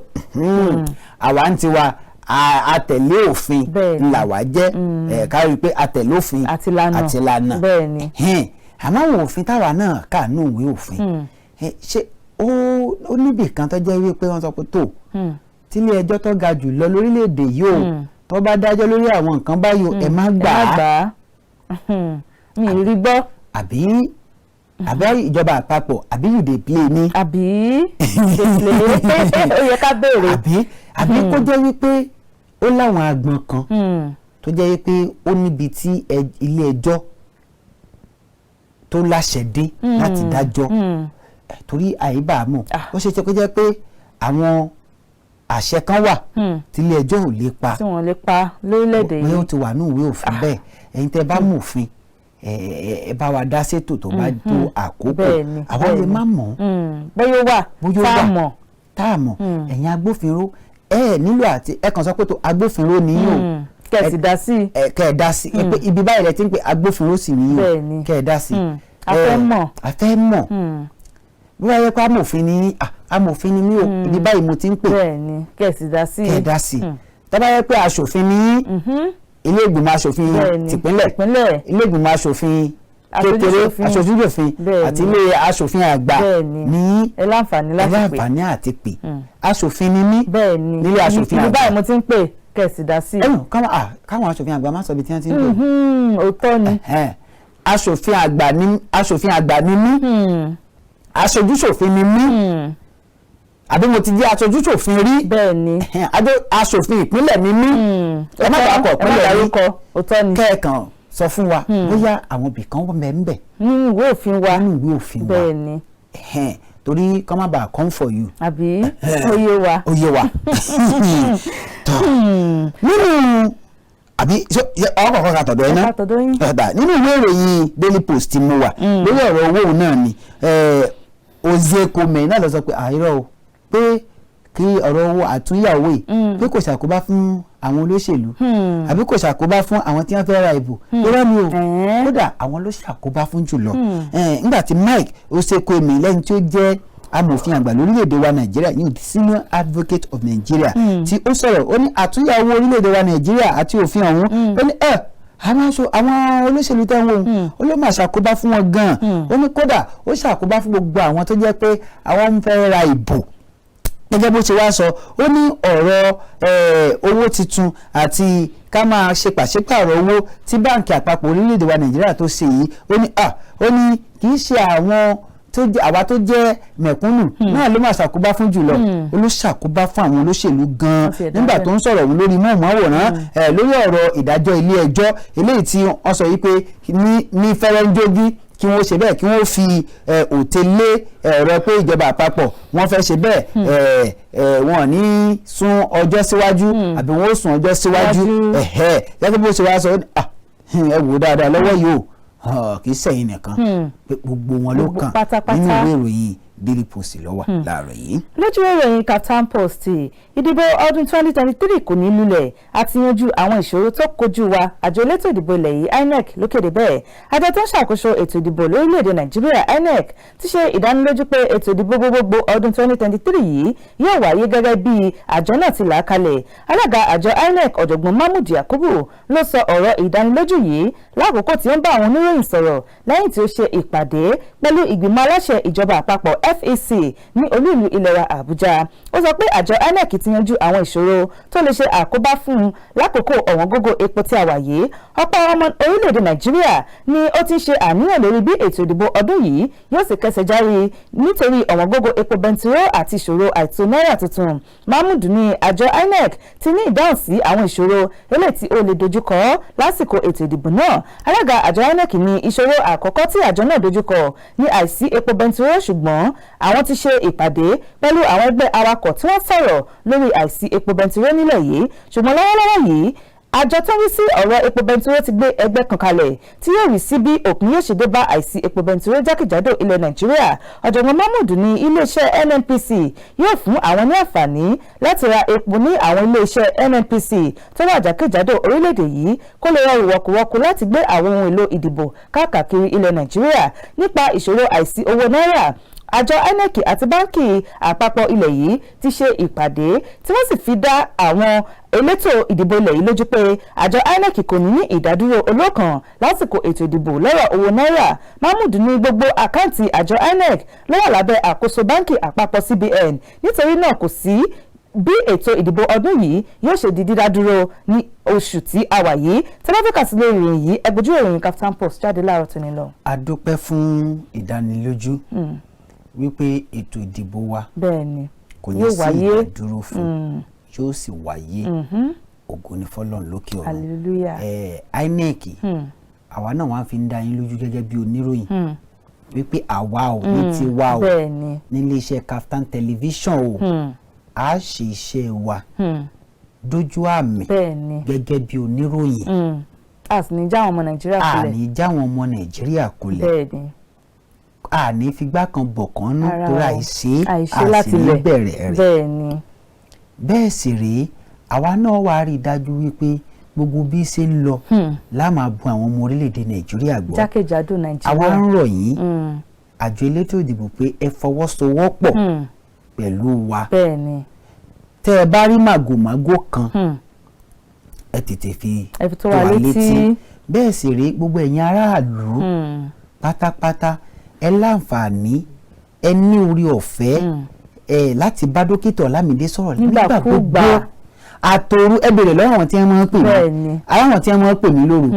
àwa ń tiwa àtẹ̀lé òfin ńlá wa jẹ́ ẹ̀ ká rí i pé àtẹ̀lé òfin Àti ìlànà. Àti ìlànà. Hẹ́n, àmọ́ àwọn òfin táwa náà kà ní ìwé òfin, ṣé ó níbì kan tó jẹ́ wípé wọ́n sọ pé tó tílé ẹjọ́ tó ga jù lọ lórílẹ̀‐èdè yìí o, tó bá dájọ́ lórí àwọn nǹkan báyìí o, ẹ má gbà Ẹ má á? gbà á, mi ì rí gbọ́. Àbí ìjọba àpapọ̀, àbí you dey play ni? Àbí dey play? Ó yẹ ká béèrè. Àbí kó jẹ́ wípé ó láwọn agbọn kan tó jẹ́ wípé ó níbi tí ilé ẹjọ́ tó láṣẹ dé láti dájọ́. Torí àyíbá mọ̀, ó ṣe é ṣe kó jẹ́ pé àwọn àṣẹ kan wà tí ilé ẹjọ́ ò lè pa tí wọ́n lè pa lórílẹ̀‐èdè bóyá ó yìí. ti wà ní ìwé òfin bẹ́ẹ̀. Ẹ̀yin tẹ́ bá mọ̀ òfin, ẹ bá wa dá sétò tó bá tó àkókò. Àwa lè má mọ̀. Bóyá ó wà Bóyá ó tá a wà mọ̀. Tá a mọ̀. Ẹ̀yin agbófinró, ẹ ẹ nílò àti ẹ kàn sọ pé tó agbófinró ni yín o, Kẹ́ ẹ sì dá sí i. ẹ kẹ́ ẹ dá sí i pé ibi báyìí rẹ ti ń pè, agbófinró sì ni yín o, kẹ́ ẹ dá sí i. A fẹ́ mọ̀. A fẹ́ mọ̀ bí wọ́n yẹ pé amòfin ni yín, amòfin ni mí o, ibi báyìí mo ti ń pè. Kẹ́ ẹ sì dá sí i. Kẹ́ ẹ dá sí i. Tó bá yẹ pé aṣòfin ni yín, ilé ìgbìmọ̀ aṣòfin tìpínlẹ̀, Tìpínlẹ̀. ilé ìgbìmọ̀ aṣòfin kékeré, Aṣojúṣòfin. aṣojúṣòfin àti ilé aṣòfin àgbà ní Ẹ láǹfààní ẹ láti pè. láǹfààní àti pè. Aṣòfin ni mí nílé aṣòfin Ibi àgbà. báyìí mo ti ń pè, kẹ́ ẹ sì dá sí i. Ẹ̀yìn káwọn aṣòfin àgbà má sọ ibi tí wọ́n ti ń pè. Òótọ́ ni. Ẹ̀hẹ́n. Aṣòfin àgbà ni, aṣòfin àgbà ni mí, aṣojúṣòfin ni mí, àbí mo ti jẹ́ aṣojúṣòfin rí. Ẹ̀hẹ́n, aṣòfin ìpínlẹ̀ ni mí. Ẹ má dárúkọ Ẹ má ìpínlẹ̀ rí. dárúkọ, òótọ́ ni. Kẹ́ẹ̀kan sọ fún wa bóyá àwọn ibì kan wọ́n bẹ̀ ń bẹ̀ Nínú ìwé òfin wa. nínú ìwé òfin wa. Ẹ̀hẹ́n, torí kọ́ má bàa come for you. Àbí ó yé wa. Ó yé wa. Tọ́, nínú àbí ọkọ̀ kan tọ̀dọ̀ ẹ náà. Ẹ ká tọ̀dọ̀ yín. Ọ̀dà, nínú ìwé ìròyìn Daily Post tí mo wà, lórí ọ̀rọ̀ owó náà ni Ozekhome náà lọ sọ pé àìrọ̀ o, pé kí ọ̀rọ̀ owó àtúnyàwó yìí, pé kò ṣàkóbá fún àwọn olóṣèlú àbí kò ṣàkóbá fún àwọn tí wọ́n fẹ́ ra ìbò. Irọ́ ni o, kódà àwọn ló ṣàkóbá fún jùlọ. Nígbà tí Mike Ozekhome, lẹ́yìn tí ó jẹ́ amòfin àgbà lórílẹ̀‐èdè wa Nàìjíríà, yìí Senior Advocate of Nigeria, tí ó sọ̀rọ̀, ó ní àtúnyàwó orílẹ̀‐èdè wa Nàìjíríà àti òfin ọ̀hún, ó ní ẹ̀ àwọn aṣọ àwọn olóṣèlú tẹ́ ń wò ó ló máa ṣàkóbá fún wọn gan-an. Ó ní kódà ó ṣàkóbá fún gbogbo àwọn tó jẹ́ pé àwọn ń fẹ́ ra ìbò. Gẹ́gẹ́ bó ṣe wá sọ, ó ní ọ̀rọ̀ owó tuntun àti ká máa ṣe pàṣípààrọ̀ owó tí Báǹkì Àpapọ̀ orílẹ̀-èdè wa Nàìjíríà tó ṣe yìí, ó ní ó ní kì í ṣe àwọn tó jẹ́ àwa tó jẹ́ mẹ̀kúnnù náà ló máa ṣàkóbá fún jùlọ, ó ló ṣàkóbá fún àwọn olóṣèlú gan-an. Wọ́n ti ẹ̀dá Nígbà bẹ́ẹ̀. tó ń sọ̀rọ̀ òun lórí móhùnmáwòrán lórí ọ̀rọ̀ ìdájọ́ ilé ẹjọ́ eléyìí tí wọ́n sọ yìí pé ní fẹ́rẹ́ńjógí kí wọ́n ṣe bẹ́ẹ̀, kí wọ́n fi òté lé ọ̀rọ̀ pé ìjọba àpapọ̀ wọ́n fẹ́ ṣe bẹ́ẹ̀, wọn ní sún ọjọ́ síwájú àbí wọ́n ó sún ọjọ́ síwájú. Síwájú. Ẹ̀hẹ́, gẹ́gẹ́ bó ṣe wá sọ, ó ní, "Ah, ẹ wò ó dáadáa lọ́wọ́ yìí o, kì í ṣẹ̀yìn nìkan, pé gbogbo wọn ló Gbogbo kàn." pátápátá. Nínú ìwé ìròyìn Daily Post ló wà láàárọ̀ yìí. Lójú ìròyìn Kaftan Post, ìdìbò ọdún 2023 kò ní lulẹ̀, àti yanjú àwọn ìṣòro tó kojú wa, àjọ elétò ìdìbò ilẹ̀ yìí INEC ló kéde bẹ́ẹ̀. Àjọ tó ń ṣàkóso ètò ìdìbò lórílẹ̀‐èdè Nàìjíríà, INEC, ti ṣe ìdánilójú pé ètò ìdìbò gbogbogbò ọdún 2023 yìí yóò wáyé gẹ́gẹ́ bí àjọ náà ti là á kalẹ̀. Alága àjọ INEC, Ọ̀jọ̀gbọ́n Mahmood Yakubu, ló sọ ọ̀rọ̀ ìdánilójú yìí lákòókò tí ó ń bá àwọn oníròyìn sọ̀rọ̀ lẹ́yìn tí ó ṣe ìpàdé pẹ̀lú ìgbìmọ̀ aláṣẹ ìjọba àpapọ̀. FEC ní olú ìlú ilẹ̀ wa Àbújá. Ó sọ pé àjọ INEC ti yanjú àwọn ìṣòro tó lè ṣe àkóbá fún un lákòókò ọ̀wọ́ngógó epo tí a wà yìí. Ọ̀pọ̀ ọmọ orílẹ̀-èdè Nàìjíríà ni ó ti ń ṣe àníyàn lórí bí ètò ìdìbò ọdún yìí yóò sì kẹsẹ̀ járí nítorí ọ̀wọ́ngógó epo bẹntiró àti ìṣòro àìtó náírà tuntun. Mahmood ní àjọ INEC ti ní ìdáhùn sí àwọn ìṣòro eléyìí tí ó lè dojúkọ lásìkò ètò ìdìbò náà. Alága àjọ INEC ní ìṣòro àkọ́kọ́ tí àjọ náà dojúkọ ní àìsí epo bẹntiró, ṣùgbọ́n àwọn ti ṣe ìpàdé pẹ̀lú àwọn ẹgbẹ́ awakọ̀ tí wọ́n sọ̀rọ̀ lórí àìsí epo bẹntiró nílẹ̀ yìí. Ṣùgbọ́n lọ́wọ́lọ́wọ́ yìí, àjọ tó ń rí sí ọ̀rọ̀ epo bẹntiró ti gbé ẹgbẹ́ kan kalẹ̀ tí yóò rí sí bí òpin yóò ṣe dé bá àìsí epo bẹntiró jákèjádò ilẹ̀ Nàìjíríà. Ọ̀jọ̀gbọ́n Mahmood ní iléeṣẹ́ NNPC yóò fún àwọn ní àǹfààní láti ra epo ní àwọn iléeṣẹ́ NNPC tó wà jákèjádò orílẹ̀-èdè yìí, kó lè rọrùn wọ̀kúwọ́kú láti gbé àwọn ohun èlò ìdìbò káàkiri ilẹ̀ Nàìjíríà. Nípa ìṣòro àìsí owó náírà, àjọ INEC àti báńkì àpapọ̀ ilẹ̀ yìí ti ṣe ìpàdé, tí wọ́n sì fi dá àwọn elétò ìdìbò ilẹ̀ yìí lójú pé àjọ INEC kò ní ní ìdádúró olókan lásìkò ètò ìdìbò lọ́rọ̀ owó náírà. Mahmood ní gbogbo àkáǹtì àjọ INEC ló wà lábẹ́ àkóso báńkì àpapọ̀ CBN, nítorí náà kò sí bí ètò ìdìbò ọdún yìí yóò ṣe di dídádúró ní oṣù tí a wà yìí. Tẹ́lifíkà sí lórí ìròyìn yìí, ẹgbẹ́jú ìròyìn Kaftan Post jáde láàárọ̀ tó ní lọ. A dúpẹ́ fún ìdánilójú wípé ètò ìdìbò wa kò ní Yóò sí wáyé. ìdádúró fún, yóò sì wáyé. Ògo ni fọ́lọ́run lókè ọ̀run. Hallelujah. INEC, àwa náà wọ́n á fi ń dá yín lójú gẹ́gẹ́ bí oníròyìn wípé àwa ò ní tiwa o nílé iṣẹ́ Kaftan Television o, a ṣe iṣẹ́ wa dójú àmì gẹ́gẹ́ bí oníròyìn. A sì ní já àwọn ọmọ Nàìjíríà kulẹ̀. A ní já àwọn ọmọ Nàìjíríà kulẹ̀. A ní figbá kan bọ̀ kan nú Ara torí o. àìṣe Àìṣe a láti sì ní ilẹ̀. bẹ̀rẹ̀ rẹ̀. Bẹ́ẹ̀ sì rèé, àwa náà wàá rí i dájú wípé gbogbo bí ṣe ń lọ la máa bu àwọn ọmọ orílẹ̀-èdè Nàìjíríà gbọ́. Jákèjádò Àwa Nàìjíríà. ń rọ̀ yín, àjọ elétò ìdìbò, pé ẹ fọwọ́sowọ́pọ̀ pẹ̀lú wa. Tẹ́ ẹ bá rí màgòmágó kan, ẹ tètè fi Ẹ fi tó wa létí. Bẹ́ẹ̀ sì rèé, gbogbo ẹ̀yin aráàlú pátápátá, ẹ láǹfààní, ẹ ní orí ọ̀fẹ́ ẹ láti bá dókítà Ọlámídé sọ̀rọ̀ nígbà Nígbàkúgbà. gbogbo àtòru. Ẹ béèrè lọ́wọ́ àwọn tí wọ́n máa ń pè mí, àwọn tí wọ́n máa ń pè mí lóru.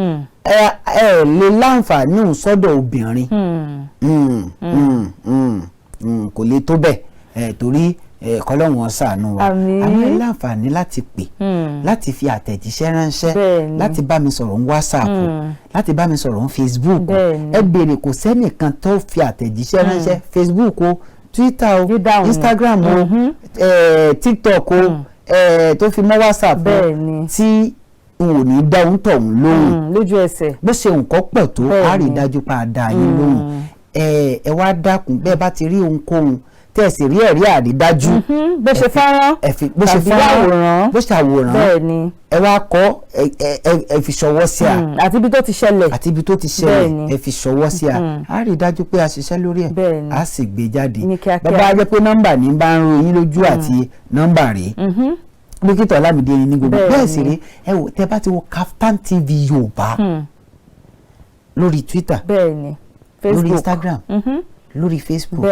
Ẹ lè láǹfààní òun sọ́dọ̀ obìnrin. Kò lè tó bẹ́ẹ̀ ẹ, torí ẹ kọ́lọ́wọ́n ṣàánú wa. Àmín. Àmọ́ ẹ láǹfààní láti pè, láti fi àtẹ̀jíṣẹ́ ránṣẹ́, láti bá mi sọ̀rọ̀ ní WhatsApp, láti bá mi sọ̀rọ̀ ní Facebook. Ẹ béèrè, kò sẹ́nìkan tó fi àtẹ̀jíṣẹ́ ránṣẹ́, Facebook o, Twitter o, Dídáhùn ni. Instagram o, TikTok o, tó fi mọ́ WhatsApp o, tí n ò ní dá òun tọ̀hún lóhùn. Lójú ẹsẹ̀. Bó ṣe nǹkan pọ̀ tó, á rí i dájú pa àdá yín lóhùn. Ẹ wá dákun, bẹ́ẹ̀ bá ti rí ohunkóhun tẹ́ ẹ sì rí ẹ̀rí àrídájú, Bó ṣe fọ́nrán ẹ fi bó ṣe tàbí fọ́nrán, àwòrán. bó ṣe àwòrán, ẹ wá kọ ẹ fi ṣọwọ́ sí a. Àti ibi tó ti ṣẹlẹ̀. Àti ibi tó ti ṣẹlẹ̀, ẹ fi ṣọwọ́ sí a. A rí i dájú pé a ṣiṣẹ́ lórí ẹ̀, a sì gbé jáde. Ní kíákíá. Bàbá jẹ́ pé nọ́mbà ní bá ń ro yín lójú àti nọ́mbà rèé, dókítà Ọlámídé ní gbogbo. Bẹ́ẹ̀ sì rí, ẹ wò, tẹ́ bá ti wo Kaftan TV Yorùbá lórí Twitter, lórí Facebook. Instagram, lórí Facebook,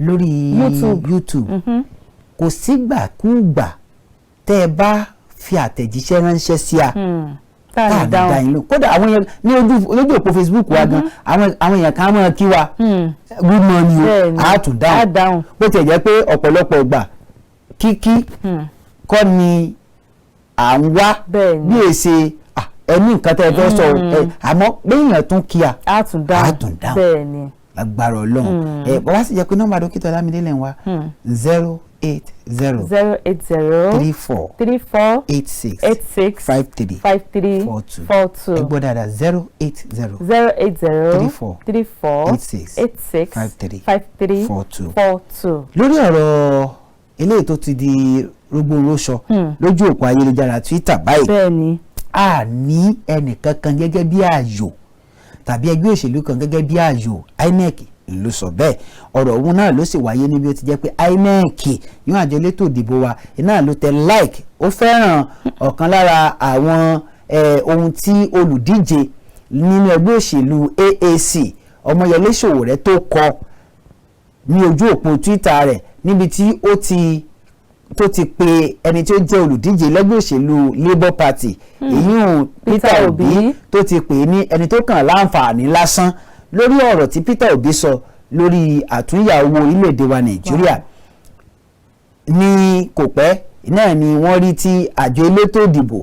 lórí YouTube. YouTube, kò sígbàkúgbà tẹ́ ẹ bá fi àtẹ̀jíṣẹ́ ránṣẹ́ sí a Tá a tá lè a lè dá dáhùn. yín lóhùn. Kódà àwọn èèyàn ní ojú òpó Facebook wa gan, àwọn èèyàn kan á máa kí wa, "Good morning" o. A tún Á dáhùn. dáhùn. Bó tiẹ̀ jẹ́ pé ọ̀pọ̀lọpọ̀ ìgbà, kíkí kọ́ ni à ń wá bí èsè ẹni nǹkan tẹ́ ẹ fẹ́ sọ o, àmọ́ pé èèyàn tún kí a, Á tún dáhùn. á tún dáhùn. Lágbára Ọlọ́run. Ẹ bọ́ wá sì jẹ́ pé nọ́mbà dókítà Ọlámídé lẹ́ ń wá, 080 080 34 34 86 86 53 53 42. 42. Ẹ gbọ́ dáadáa, 080 080 34 34 86 86 53 53 42. 42. Lórí ọ̀rọ̀ eléyìí tó ti di rògbòròṣọ lójú òpó ayélujára Twitter báyìí, a ní ẹnìkankan gẹ́gẹ́ bí ààyò tàbí ẹgbẹ́ òṣèlú kan gẹ́gẹ́ bí ààyò, INEC ló sọ bẹ́ẹ̀. Ọ̀rọ̀ òun náà ló sì wáyé níbi ó ti jẹ́ pé INEC yóò, àjọ elétò ìdìbò wa iná ló tẹ like, ó fẹ́ràn ọ̀kan lára àwọn ohun tí olùdíje nínú ẹgbẹ́ òṣèlú AAC, Ọmọyẹlé Sowore, tó kọ. Ní ojú òpó Twitter rẹ̀, níbi tí ó ti tó ti pe ẹni tí ó jẹ́ olùdíje lẹ́gbẹ́ òṣèlú Labour Party, èyí Peter Peter Obi, Obi, tó ti pè é ní ẹni tó kàn láǹfààní lásán lórí ọ̀rọ̀ tí Peter Obi sọ lórí àtúnyà owó orílẹ̀-èdè wa Nàìjíríà. Ní kò pẹ́ náà ni wọ́n rí tí àjọ elétò ìdìbò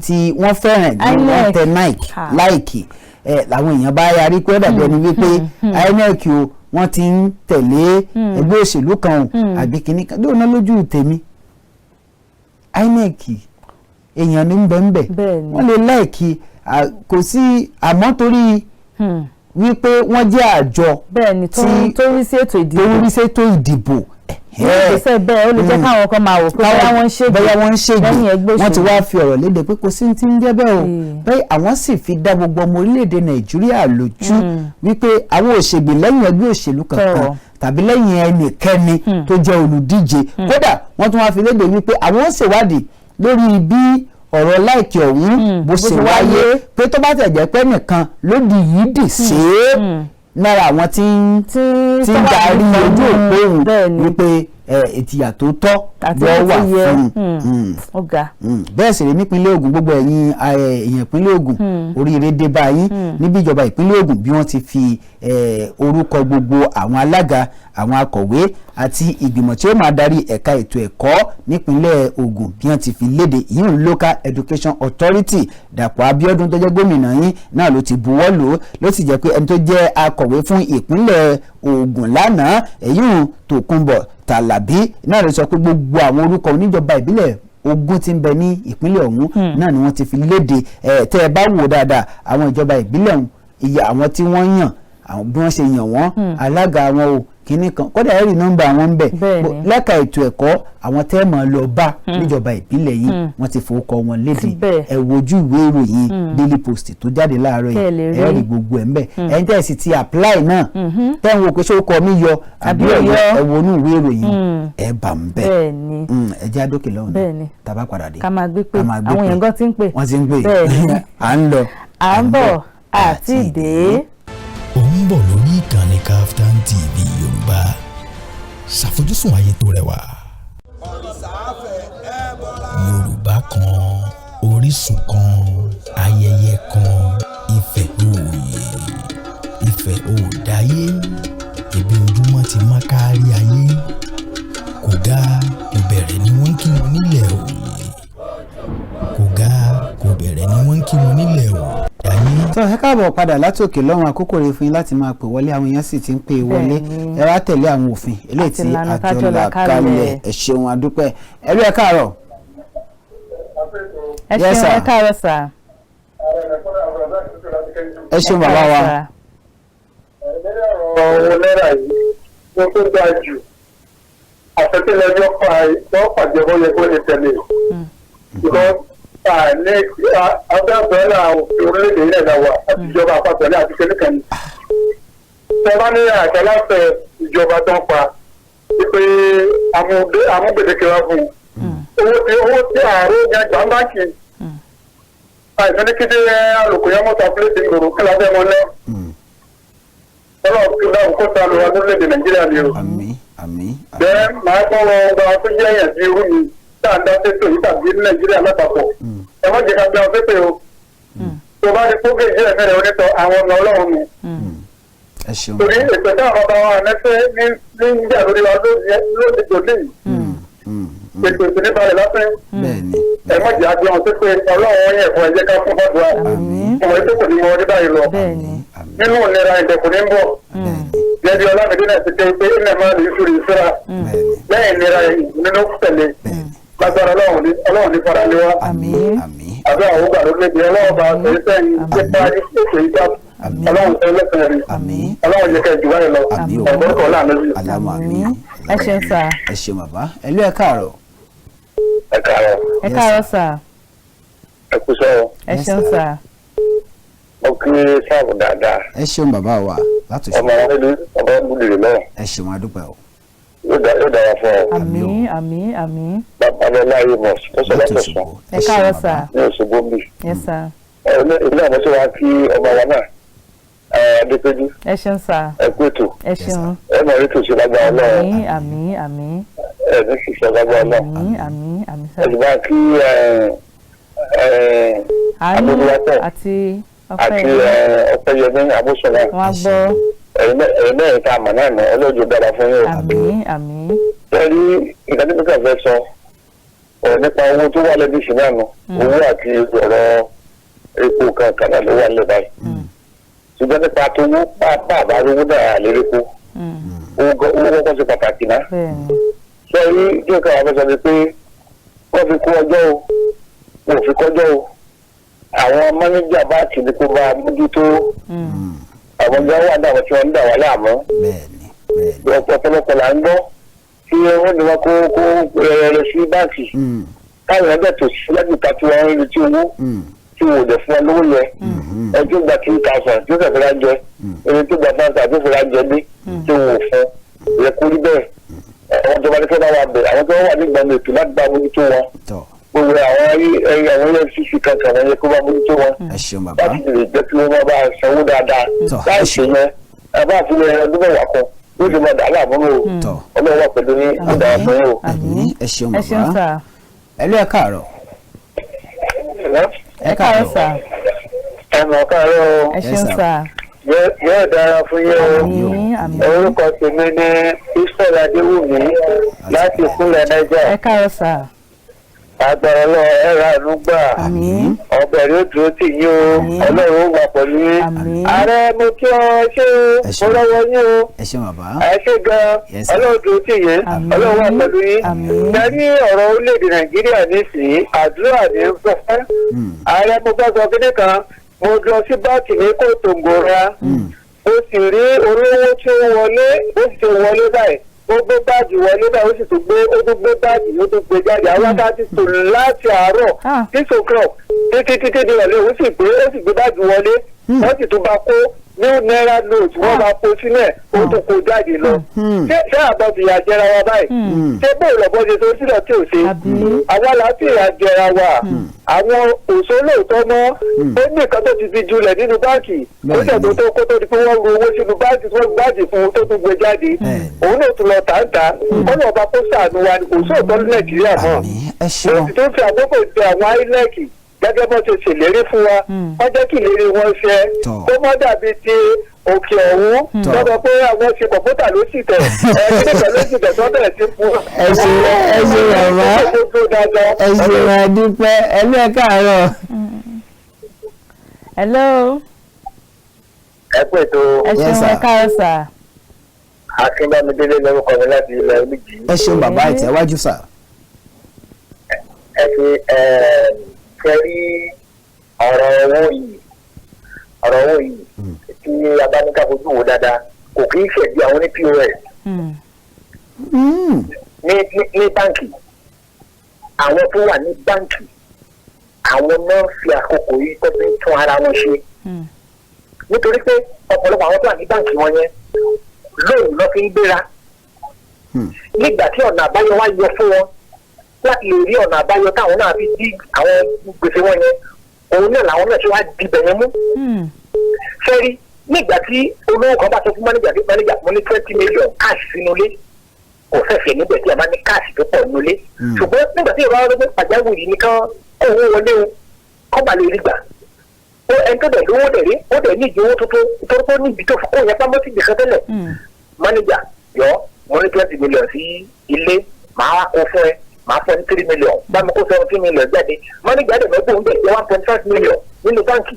tí wọ́n fẹ́ràn ní wọ́n INEC. tẹ Nike like ẹ làwọn èèyàn bá yarí pé ó dàbí ẹni wípé INEC o, wọ́n ti ń tẹ̀lé ẹgbẹ́ òṣèlú kan o, àbí kìíní kan lóun náà. Lójú tèmi, INEC èèyàn ní bẹ́ẹ̀. Bẹ́ẹ̀ni. Wọ́n lè like kò sí, àmọ́ torí wípé wọ́n jẹ́ àjọ Bẹ́ẹ̀ni, tó tó rí sí ètò ìdìbò. tó ń rí sétò ìdìbò. Ìgbésẹ̀ bẹ́ẹ̀, ó lè jẹ́ káwọn kan máa wò pé bóyá wọ́n ń ṣègbè Bóyá wọ́n ń ṣègbè lẹ́yìn ẹgbẹ́ Wọ́n ti òṣèlú. wá fi ọ̀rọ̀ léde pé kò sí ti ń jẹ́ bẹ́ẹ̀ o. Bẹ́ẹ̀ àwọn sì fi dá gbogbo ọmọ orílẹ̀-èdè Nàìjíríà lójú wípé àwọn ò ṣègbè lẹ́yìn ẹgbẹ́ òṣèlú kankan tàbí lẹ́yìn ẹnikẹ́ni tó jẹ́ olùdíje. Kódà, wọ́n tún wá fi léde wípé àwọn ó ṣèwádìí lórí bí ọ̀rọ̀ like ọ̀hún bó ṣe wáyé, pé tó bá tẹ̀ jẹ́ pé nìkan lódì yìí dì sí lára àwọn tí ń tó wà darí nínú ojú òpó òun, wípé ìjìyà tó tọ́ àti yóò wà láti yẹ. fún un. Ó ga. Bẹ́ẹ̀ sì rí nípínlẹ̀ Ògùn, gbogbo ẹ̀yin èèyàn ìpínlẹ̀ Ògùn, oríire dé bá yín níbi ìjọba ìpínlẹ̀ Ògùn bí wọ́n ti fi orúkọ gbogbo àwọn alága, àwọn akọ̀wé àti ìgbìmọ̀ tí ó máa darí ẹ̀ka ètò ẹ̀kọ́ nípínlẹ̀ Ògùn bí wọ́n ti fi léde, ìyún Local Education Authority. Dàpọ̀ Abíọ́dún tó jẹ́ gómìnà yín náà ló ti buwọ́ lù ú, ló sì jẹ́ pé ẹni tó jẹ́ akọ̀wé fún ìpínlẹ̀ Ògùn lánàá, èyún Tòkunbọ̀ Tàlàbí náà ló sọ pé gbogbo àwọn orúkọ oníjọba ìbílẹ̀ 20 tí ń bẹ ní ìpínlẹ̀ ọ̀hún náà ni wọ́n ti fi léde. Ẹ̀ tẹ́ ẹ bá wò dáadáa, àwọn ìjọba ìbílẹ̀ ọ̀hún, iye àwọn tí wọ́n yàn, àwọn bí wọ́n ṣe yàn wọ́n, alága wọn o, kínní kan, kódà ẹ̀rí nọ́mbà wọn ń bẹ. Lẹ́ka ètò ẹ̀kọ́, àwọn tẹ́ mọ̀ lọ bá níjọba ìbílẹ̀ yìí, wọ́n ti fowókọ wọn léde. Síbẹ̀. Ẹ wojú ìwé ìròyìn Daily Post tó jáde láàárọ̀ Kẹ́ ẹ lè yìí, rí. ẹ rí gbogbo ẹ̀ ń bẹ̀. Ẹ̀yin tẹ́ ẹ sì ti apply náà, tẹ́ ń wo pé ṣé ó kọ mí yọ àbí Àbí ọ̀yọ́, ọ̀yọ́. ẹ wo inú ìwé ìròyìn, ẹ bá ń bẹ̀. Ẹ jẹ́ àdókè lọ́hùn náà. Tá bá padà dé, Ká máa gbé pé ká máa gbé àwọn pé. èèyàn gan ti ń pè. Wọ́n ti ń pè. À ń lọ. À ń bọ̀ àti dé. Ó ń bọ̀ lórí ìkànnì Kaftan TV Yorùbá. Ṣàfojúsùn ayé tó rẹwà. Yorùbá kan, orísun kan, ayẹyẹ kan, Ifẹ̀ òòyè, Ifẹ̀ òòdáyé, ibi ojúmọ́ ti mọ́ kárí ayé. Kò ga kò bẹ̀rẹ̀ ni wọ́n ń kí wọn nílẹ̀ òòyè. Kò ga kò bẹ̀rẹ̀ ni wọ́n ń kí wọn nílẹ̀ òòyè ayé. Tó ẹ káàbọ̀ padà látòkè lọ́run. Àkókò rẹ̀ fún yín láti máa pè wọlé. Àwọn èèyàn sì ti ń pè wọlé. Ẹ wá tẹ̀lé àwọn òfin eléyìí Àti tí ìlànà àjọ tájọ là là kalẹ̀. kalẹ̀. Ẹ ṣeun, adúpẹ́. Ẹ rí, ẹ káàárọ̀. Ẹ Yes, ṣeun. sir. Ẹ káàárọ̀ sà. Ẹ ṣeun, bàbá wa. Sà. Ọ̀rọ̀ náírà yìí ló tó dáa jù àfẹ́tẹ́lẹ́jọ́ pa wọ́n pàjẹ́bọ́ yẹ kó lè tẹ̀lé, because ní abẹ́bẹ́lá òfin orílẹ̀-èdè ilẹ̀ náà wà àti ìjọba àpapọ̀ ní àti kẹ́lẹ́kẹ́ ni. Tẹ́lá ní àṣẹ láfẹ́ ìjọba tó ń pa wípé amúgbèdéke wá fún un. Owó tí ààrẹ gbàgbà ń báńkì àìsàn ní kété alùpùpù yẹn mọ́ta pílẹ̀tì ìgboro kí la fẹ́ mọ́ náà. Ọlọ́run kí dáhùn kó sanu wa lórílẹ̀-èdè Nàìjíríà ni o. Àmín, àmín, àmín. Bẹ́ẹ̀ máa gbọ́rọ̀ ọgbà tó jẹ́ èèyàn bí irú mi tá à ń dá sétò yìí tàbí ní Nàìjíríà lápapọ̀. Ẹ má jẹ́ ká gbé wọn pépè o. Tó bá ní fógè jẹ́ ẹ̀fẹ́ rẹ̀ onítọ̀ àwọn ọmọ Ọlọ́run mi. Ẹ ṣeun. Torí ètò táwọn bàbá wa nẹ́fẹ́ ní ń jà lórí wa lóde tòní yìí. Ètò ìsìn níbalẹ̀ lásán. Bẹ́ẹ̀ni. Ẹ má jẹ́ àgbẹ̀ wọn pépè. Ọlọ́run yẹn fún ẹ jẹ́ ká fún fàdúrà. Ọmọ ètò kò ní mọ ọdún báyìí lọ. Bẹ́ẹ̀ni. Nínú ìnira ìdẹ̀kùn ní ń bọ̀. Gẹ́gẹ́ bí Ọlámídé náà ti ké pé ilẹ̀ máa lè ṣúri ìṣúra. Lẹ́yìn ìnira nínú tẹ̀lé. Lágbára Ọlọ́run ní Ọlọ́run ní fara lé wa. Àmín, àmín. Àbí àwọn ògbà lórílẹ̀-èdè Ọlọ́run bá ṣe sẹ́yìn nípa ètò ìjà. Ọlọ́run sọ lẹ́sẹ̀ rí. Àmín. Ọlọ́run yẹ kẹ́ jù báyìí lọ. Àmín o. Ọ̀gbọ́n kọ̀ láàánú sí. Alámọ̀, àmín. Ẹ ṣeun sà. Ẹ ṣeun, bàbá. Ẹ lú, ẹ káàárọ̀. Ẹ káàárọ̀. Ẹ káàárọ̀ sà. Ẹ kú sọ́ọ̀. Ẹ ṣeun sà. Mo kí sáàbù dáadáa. Ẹ ṣeun, bàbá wa láti Ọmọ ṣe. wọn nílùú ọmọ gbúdìrì náà. Ẹ ṣeun, adúpẹ́ o. Yóò dára fún ọ. Àmín, àmín, àmín. Bàbá Láyé mọ̀ ó sọ Láti látọ̀sán Òṣogbo. Ẹ Ṣeun, káàárọ̀ bàbá. sà. ní Òṣogbo ń bì. Yes sà. Ilé àwọn tí wàá kí ọba wa náà. Adépéjú, Ẹ ṣeun sà. Ẹ kú ètò. Ẹ ṣeun. Ẹ mọ̀ rí tòṣe lágbára Ọlọ́run. Àmín, àmín, àmín. Ẹ ní ṣiṣẹ́ lágbára Ọlọ́run. Àmín, àmín, àmín sà. Ẹ sì bá kí Àánú Adébúlápọ̀ àti àti Ọpẹ́yẹmí. Ọpẹ́yẹmí Abúsọ̀lá. Wọn á gbọ́. Ẹ̀yin mẹ́rin tá a mọ̀ náà nù, ọlọ́jọ́ dára fún yín o. Àmín, àmín. Ṣé rí nǹkan tí mo kàn fẹ́ sọ ọ̀rọ̀ nípa owó tó wà lẹ́bí ìṣúná nù, owó àti ọ̀rọ̀ epo kankan náà ló wà nílẹ̀ báyìí. Ṣùgbọ́n nípa tówó, bá àbá rówó náà àlérépo. Owó kọ́kọ́ ṣe pàtàkì náà. Bẹ́ẹ̀ni. Ṣé rí tí nǹkan àwọn fẹ́ sọ ni pé wọ́n fi kó ọjọ́ o, wọ́n ò fi kọjọ́ o. Àwọn mánéjà báńkì ni kó bá a mójútó. Àwọn ọjọ́ wà ní àwọn tí wọ́n ń dà wá láàmú. Bẹ́ẹ̀ni, bẹ́ẹ̀ni. Ọ̀pọ̀lọpọ̀ là ń gbọ́ tí wọ́n ní wọn kó rẹ̀rẹ̀ sí báńkì. Káwọn ẹgbẹ́ tó sí lágbèéká tí wọ́n ń retí owó tí wọ́n ò dẹ̀ fún wọn lówó yẹn. Ẹni tó gba 2,000 tí ó fẹ́ fẹ́ra jẹ, ẹni tó gba 5,000 tó fẹ́ra jẹ ní tí wọ́n ò fún yẹ kó rí bẹ́ẹ̀. Àwọn ìjọba ní kí wọ́n bá wa bẹ̀ àwọn tó wà nígbà ètò láti bá mójútó wọn. Gbogbo àwọn EFCC kankan wọn yẹ kó bá mójútó wọn Ẹ ṣeun, bàbá. láti lè jẹ́ kí wọ́n má bá sanwó dáadáa. Ẹ Láì ṣe ṣeun. yẹn, ẹ bá fi lè ọdún 10 kan yóò ṣe máa dà á láàmú o. Ọlọ́run wà pẹ̀lú yín, ó dára fún yín o. Àmín, ẹ ṣeun. Ẹ ṣeun Bàbá sà. ẹ ló, ẹ káàárọ̀. Ẹ káàárọ̀ sà. Ẹ mọ̀ káàárọ̀ o. Ẹ Yes, ṣeun sir. sà. Yóò dára fún yín o. Àmín, àmín. Orúkọ tèmi ní Israel Adéwùmí láti ìpínlẹ̀ Niger. Ẹ káàárọ̀ sà. Agbára Ọlọ́run, ẹ ra àánú gbà. Àmín. Ọbẹ̀ rẹ̀ ó dúró tì yín o. Ọlọ́run ó wà pẹ̀lú yín. Àmín. Ààrẹ, mo kí ọ ṣé o. Ẹ ṣeun. Mo lọ́wọ́ yín o. Ẹ ṣeun, bàbá. Ẹ ṣé gan. Yes, sir. Ọlọ́run dúró tì yín. Àmín. Ọlọ́run wà pẹ̀lú yín. Àmín. Ṣé ní ọ̀rọ̀ orílẹ̀-èdè Nàìjíríà nísìnyí, àdúrà ní fẹ́. Ààrẹ, mo bá sọ kíní kan, mo lọ sí báńkì ní Kòtòǹgòrà, mo sì rí olówó tí ó wọlé, ó sì ti wọlé báyìí, ó gbé báàgì wọlé báyìí, ó sì tún gbé, ó tún gbé báàgì, ó tún gbé jáde. Àwọn tá a ti tò láti àárọ̀ 6 o'clock títí títí di ìrọ̀lẹ́, ó sì gbé, ó sì gbé báàgì wọlé, wọ́n sì tún bá kó new naira note, wọ́n bá kó sílẹ̀, ó tún kó jáde lọ. Ṣé àbọ̀ fìyà jẹra wa báyìí? Ṣé bóòlù ọ̀bọ ṣe tó sílẹ̀ tí ò ṣe? Àbí? Àwa là ń fìyà jẹra wa. Àwọn òṣòlóòtọ́ mọ́, ó ní nǹkan tó ti fi julẹ̀ nínú báǹkì ó ṣẹ̀ tó tó kó tó di pé wọ́n ru owó sínú báǹkì tí wọ́n gbáàjì fún un tó tún gbé jáde. Òun náà tún lọ tàǹtà. Kọ́nà ọba kó ṣàánú wa ni, kò sóòótọ́ ní Nàìjíríà mọ́. Àmín, ẹ Mo ṣeun. sì tún fi àkókò ìpè àwọn INEC gẹ́gẹ́ bó ṣe ṣèlérí fún wa, wọ́n jẹ́ kí ìlérí wọn ṣẹ, kó má dàbí ti òkè ọ̀hún lọ́dọ̀ pé àwọn ṣe kọ̀ǹpútà ló sì tẹ̀ ẹ̀ kíníkan ló sì tẹ̀ tó bẹ̀rẹ̀ sí fún. Ẹ ṣe, ẹ ṣe, bàbá. Ẹ ṣe, máa dúpẹ́. Ẹ ló, ẹ káàárọ̀. Hello. Ẹ pè tó. Ẹ Yes, ṣeun. sir. Ẹ káàárọ̀ sà. Akínbámidélé lórúkọ mi láti ilẹ̀ Olùjì. Ẹ ṣeun, bàbá, ìtẹ̀wájú sà. Ẹ fi ẹ ṣe rí ọ̀rọ̀ owó yìí, ọ̀rọ̀ owó yìí tí a bá ní ká fojú wò dáadáa, kò kí ń ṣẹ̀bi àwọn ní POS ní báǹkì. Àwọn tó wà ní báǹkì, àwọn náà fi àkókò yìí tó fi ń tún ara wọn ṣe, nítorí pé ọ̀pọ̀lọpọ̀ àwọn tó wà ní báǹkì wọn yẹn lóòrùn lọ́ fi ń gbéra. Nígbà tí ọ̀nà àbáyọ wá yọ fún wọn láti lè rí ọ̀nà àbáyọ táwọn náà fi dí àwọn gbèsè wọn yẹn, òun náà làwọn náà ṣe wá di bẹ̀yẹn mú. Sẹ́rí nígbà tí olówó kan bá sọ fún mánéjà pé, "Mánéjà, mo ní 20 million cash sínú ilé," kò fẹ̀fẹ̀ níbẹ̀ tí a bá ní cash tó pọ̀ nínú ilé. Ṣùgbọ́n nígbà tí ìrora wọn pé pàjáwìrì nìkan kó owó wọlé o, kọ́ bá lè rí gbà ó, ẹni tó dẹ̀ lówó dẹ̀ rí, ó dẹ̀ ní ìdí owó tuntun torí pé ó ní ibi tó kó yẹn pamọ́ sí ìgbésẹ̀ tẹ́lẹ̀. "Mánéjà, yọ, mo ní 20 million sí ilé, màá wá kó fún ẹ, màá fún ẹ ní 3 million, bá mi kó 17 million jáde." Mánéjà dẹ̀ mẹ́gbọ̀n dẹ̀ jẹ́ 1.5 million nínú báǹkì,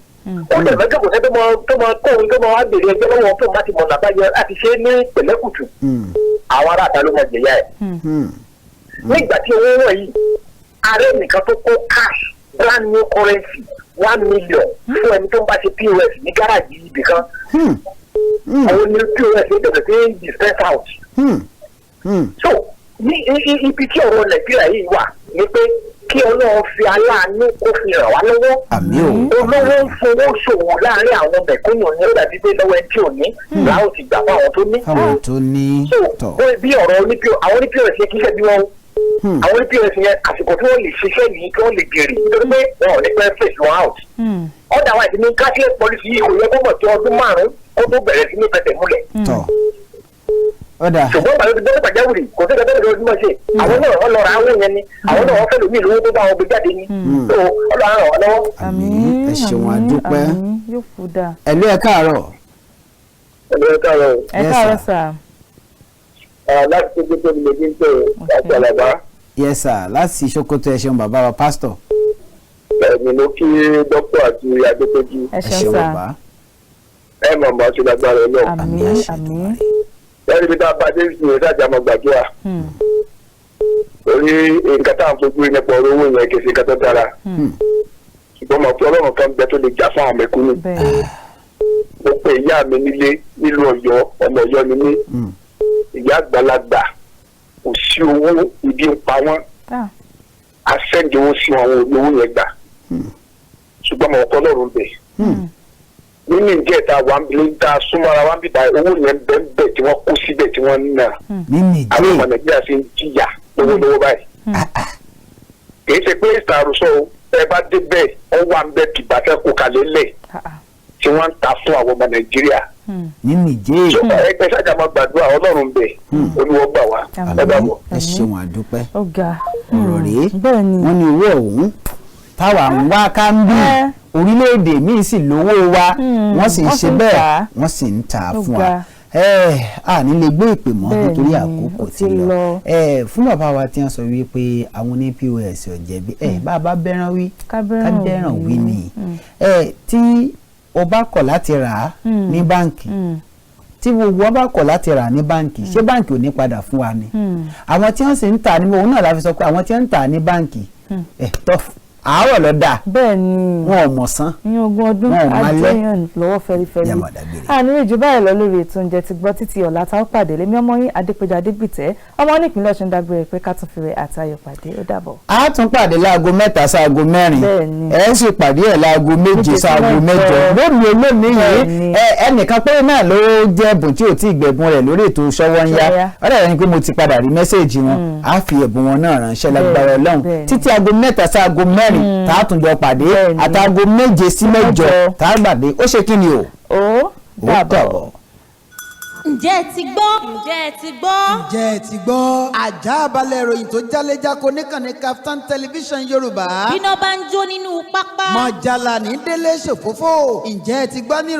ó dẹ̀ mẹ́jọ kò sẹ́ tó mọ kóun tó mọ wá béèrè ẹjọ́ lọ́wọ́ tó má ti mọ̀nà àbáyọ láti ṣe é ní pẹ̀lẹ́kùtù. Àwọn aráàta ló mọ jẹ̀yà ẹ̀. Nígbà tí owó wọ̀nyí, ààrẹ nìkan tó kó cash, brand new currency, 1 million fún ẹni tó ń bá ṣe POS ní gáràjì ibì kan, òun ni POS ló bẹ̀rẹ̀ sí dispense out. So ní ibi tí ọ̀rọ̀ Nàìjíríà yìí wà ni pé kí Ọlọ́run fi aláàánú kó fi ràn wá lọ́wọ́. Àmín o. Olówó ń fowó ṣòwò láàrin àwọn mẹ̀kúnnù ní, ó dàbí pé lọ́wọ́ ẹni tí ò ní làwọn ti gbà fún àwọn tó ní. Fáwọn tó ní. So Tọ. bí ọ̀rọ̀ oní àwọn oní POS yẹn, kì í ṣe bí wọ́n, àwọn oní POS yẹn, àsìkò tí wọ́n lè ṣiṣẹ́ yìí kí wọ́n lè jèrè, nítorí pé wọn ò ní pẹ́ face wọn out. Otherwise ní cashless policy yìí, kò yẹ kó mọ̀ tí ọdún 5. kó tó bẹ̀rẹ̀ sí ní fẹsẹ̀ múlẹ̀. Tọ̀, ọ̀dà. Ṣùgbọ́n bàbá ti gbọ́dọ̀ pàjáwìrì, kò sí ìgbà tó lọ́ọ́ ṣe. Àwọn náà wọ́n lọ ra àwọn yẹn ni, àwọn náà wọ́n fẹ́ lómi ìlú tó bá wọn gbé jáde ni. Tó Ọlọ́run ràn wọ́n lọ́wọ́. Àmín, ẹ ṣeun, àmín, àdúpẹ́. Àmín, yóò kú dáa. Ẹ̀lú, ẹ káàárọ̀. Ẹ káàárọ̀. Ẹ Yes, káàárọ̀ sir. sà. Láti tó gbé tó ní méjì ń pè é àti àlàbá. Yes sir, láti Sokoto. Ẹ ṣeun, bàbá wa pásítọ̀. Ẹ̀mí ló kí dókítà àti Adékòjú. Ẹ Ẹ ṣeun ṣeun sà. bàbá. Ẹ mọ̀ mọ́ ṣe lágbára ẹ náà. Àmín, Àṣẹ. àmín. Lẹ́yìn ibi tá a bá dé sí ìyẹn sáà jámọ́ gbàdúrà. Torí nǹkan tá à ń fojú rí nípa ọ̀rọ̀ owó yẹn kì í ṣe nǹkan tó dára. Ṣùgbọ́n mọ̀ pé Ọlọ́run kan bẹ tó lè jà fún àwọn mẹ̀kúnnù. Bẹ́ẹ̀. Mo pe ìyá mi nílé nílùú Ọ̀yọ́, ọmọ Ọ̀yọ́ ni mí. Ìyá àgbàlagbà, kò sí owó, ibi ń pa wọ́n. Ah, A send owó sí wọn, àwọn olówó yẹn gbà. Ṣùgbọ́n mọ̀ ọkọ Ọlọ́run bẹ̀. Nínú ìjẹ́ ta wà ń bí ta súnmọ́ra wà ń bíbá, owó yẹn bẹ́ẹ̀ bẹ́ẹ̀ tí wọ́n kó síbẹ̀ tí wọ́n ń ná. Ní Àwọn ọmọ Nìjẹ́. Nàìjíríà fi ń jìyà lọ́wọ́lọ́wọ́ báyìí. Kì í ṣe pé ìsàrùsọ o, ẹ bá débẹ̀, ọ wà ń bẹ bìbá fẹ́ kó kalẹ̀ lẹ̀ ah, ah. tí wọ́n ń ta fún àwọn ọmọ Nàìjíríà. Ní Nìjẹ́. So ẹgbẹ́ sájà máa gbàdúrà, Ọlọ́run bẹ̀, Olúwa gbà wá. Ẹ bá bọ̀. Ẹ ṣeun, àdúpẹ́. Ó ga. Ọ̀rọ̀ rèé. Bẹ́ẹ̀ ni. Wọ́n ní owó ọ̀hún táwa ń wá ká ń bí, Ẹ. orílẹ̀-èdè míì sì lówó wa, wọ́n sì ń wọ́n ṣe sì ń bẹ́ẹ̀, tà á. wọ́n sì ń tà á Ó fún wa. ga. Ẹ à ní lè gbé ìpè mọ́ Bẹ́ẹ̀ nítorí ni, àkókò ó ti ti lọ. lọ. Ẹ fún bàbá wa tí wọ́n sọ wípé àwọn ní POS ò jẹ̀bi, ẹ bá a bá bẹ́ràn wí, ká bẹ́ràn ká bẹ́ràn wí wí. ni. Ẹ tí o bá kọ̀ láti rà á ní báǹkì, tí gbogbo wọn bá kọ̀ láti rà ní báǹkì, ṣé báǹkì ò ní padà fún wa ni? Àwọn tí wọ́n sì ń tà ní òun náà la fi sọ pé àwọn tí wọ́n ń tà ní báǹkì ẹ̀ tọ́ àárọ̀ lọ dà. Bẹ́ẹ̀ ni. Wọn ò mọ̀ sán. Ní 20 ọdún Wọn ò máa lẹ́. àjẹyàn lọ́wọ́ fẹ́lifẹ́li. Yá máa dágbére. Àní ìjù báyìí lọ lórí ètò oúnjẹ ti gbọ́ títí ọ̀la tá ó pàdé. Lèmi ọmọ yín Adépéjọ Adégbìtẹ́, ọmọ nípìnlẹ̀ Ọ̀ṣun, dágbére pé ká tún fi rẹ̀ àtayọ̀ pàdé. Ó dàbọ̀. A tún pàdé láago 3 sáago 4. Bẹ́ẹ̀ni. Ẹ sì pàdé ẹ̀ láago 7 7 sáago sí 8 8. lónìí olónìí yìí. Bẹ́ẹ̀ni. Ẹ ẹnìkan péré náà ló jẹ́ ẹ̀bùn tí ò tí ì gbẹ̀bùn rẹ̀ lórí ètò Sówónyá. Sówónyá. Ọ̀rẹ́ rẹ̀ ni pé mo ti padà rí message wọn, á fi ẹ̀bùn wọn náà ránṣẹ́ lágbára Ọlọ́run. Títí aago 3 sáago 4 tá a tún jọ pàdé, Bẹ́ẹ̀ni. àtaago 7 sí 8 8. tá a gbàdé. Ó ṣe kí ni o? Ó Ó dàbọ̀. dàbọ̀. Ǹjẹ́ ẹ ti gbọ́? Ǹjẹ́ ẹ ti gbọ́? Ǹjẹ́ ẹ ti gbọ́? Àjà balẹ̀ ìròyìn tó jálẹ́jáko níkànnì Kaftan Television Yorùbá. Bíná bá ń jó nínú pápá. Mọ̀jàlá ní délé ṣòfófó. Ǹjẹ́ ẹ ti gbọ́ ní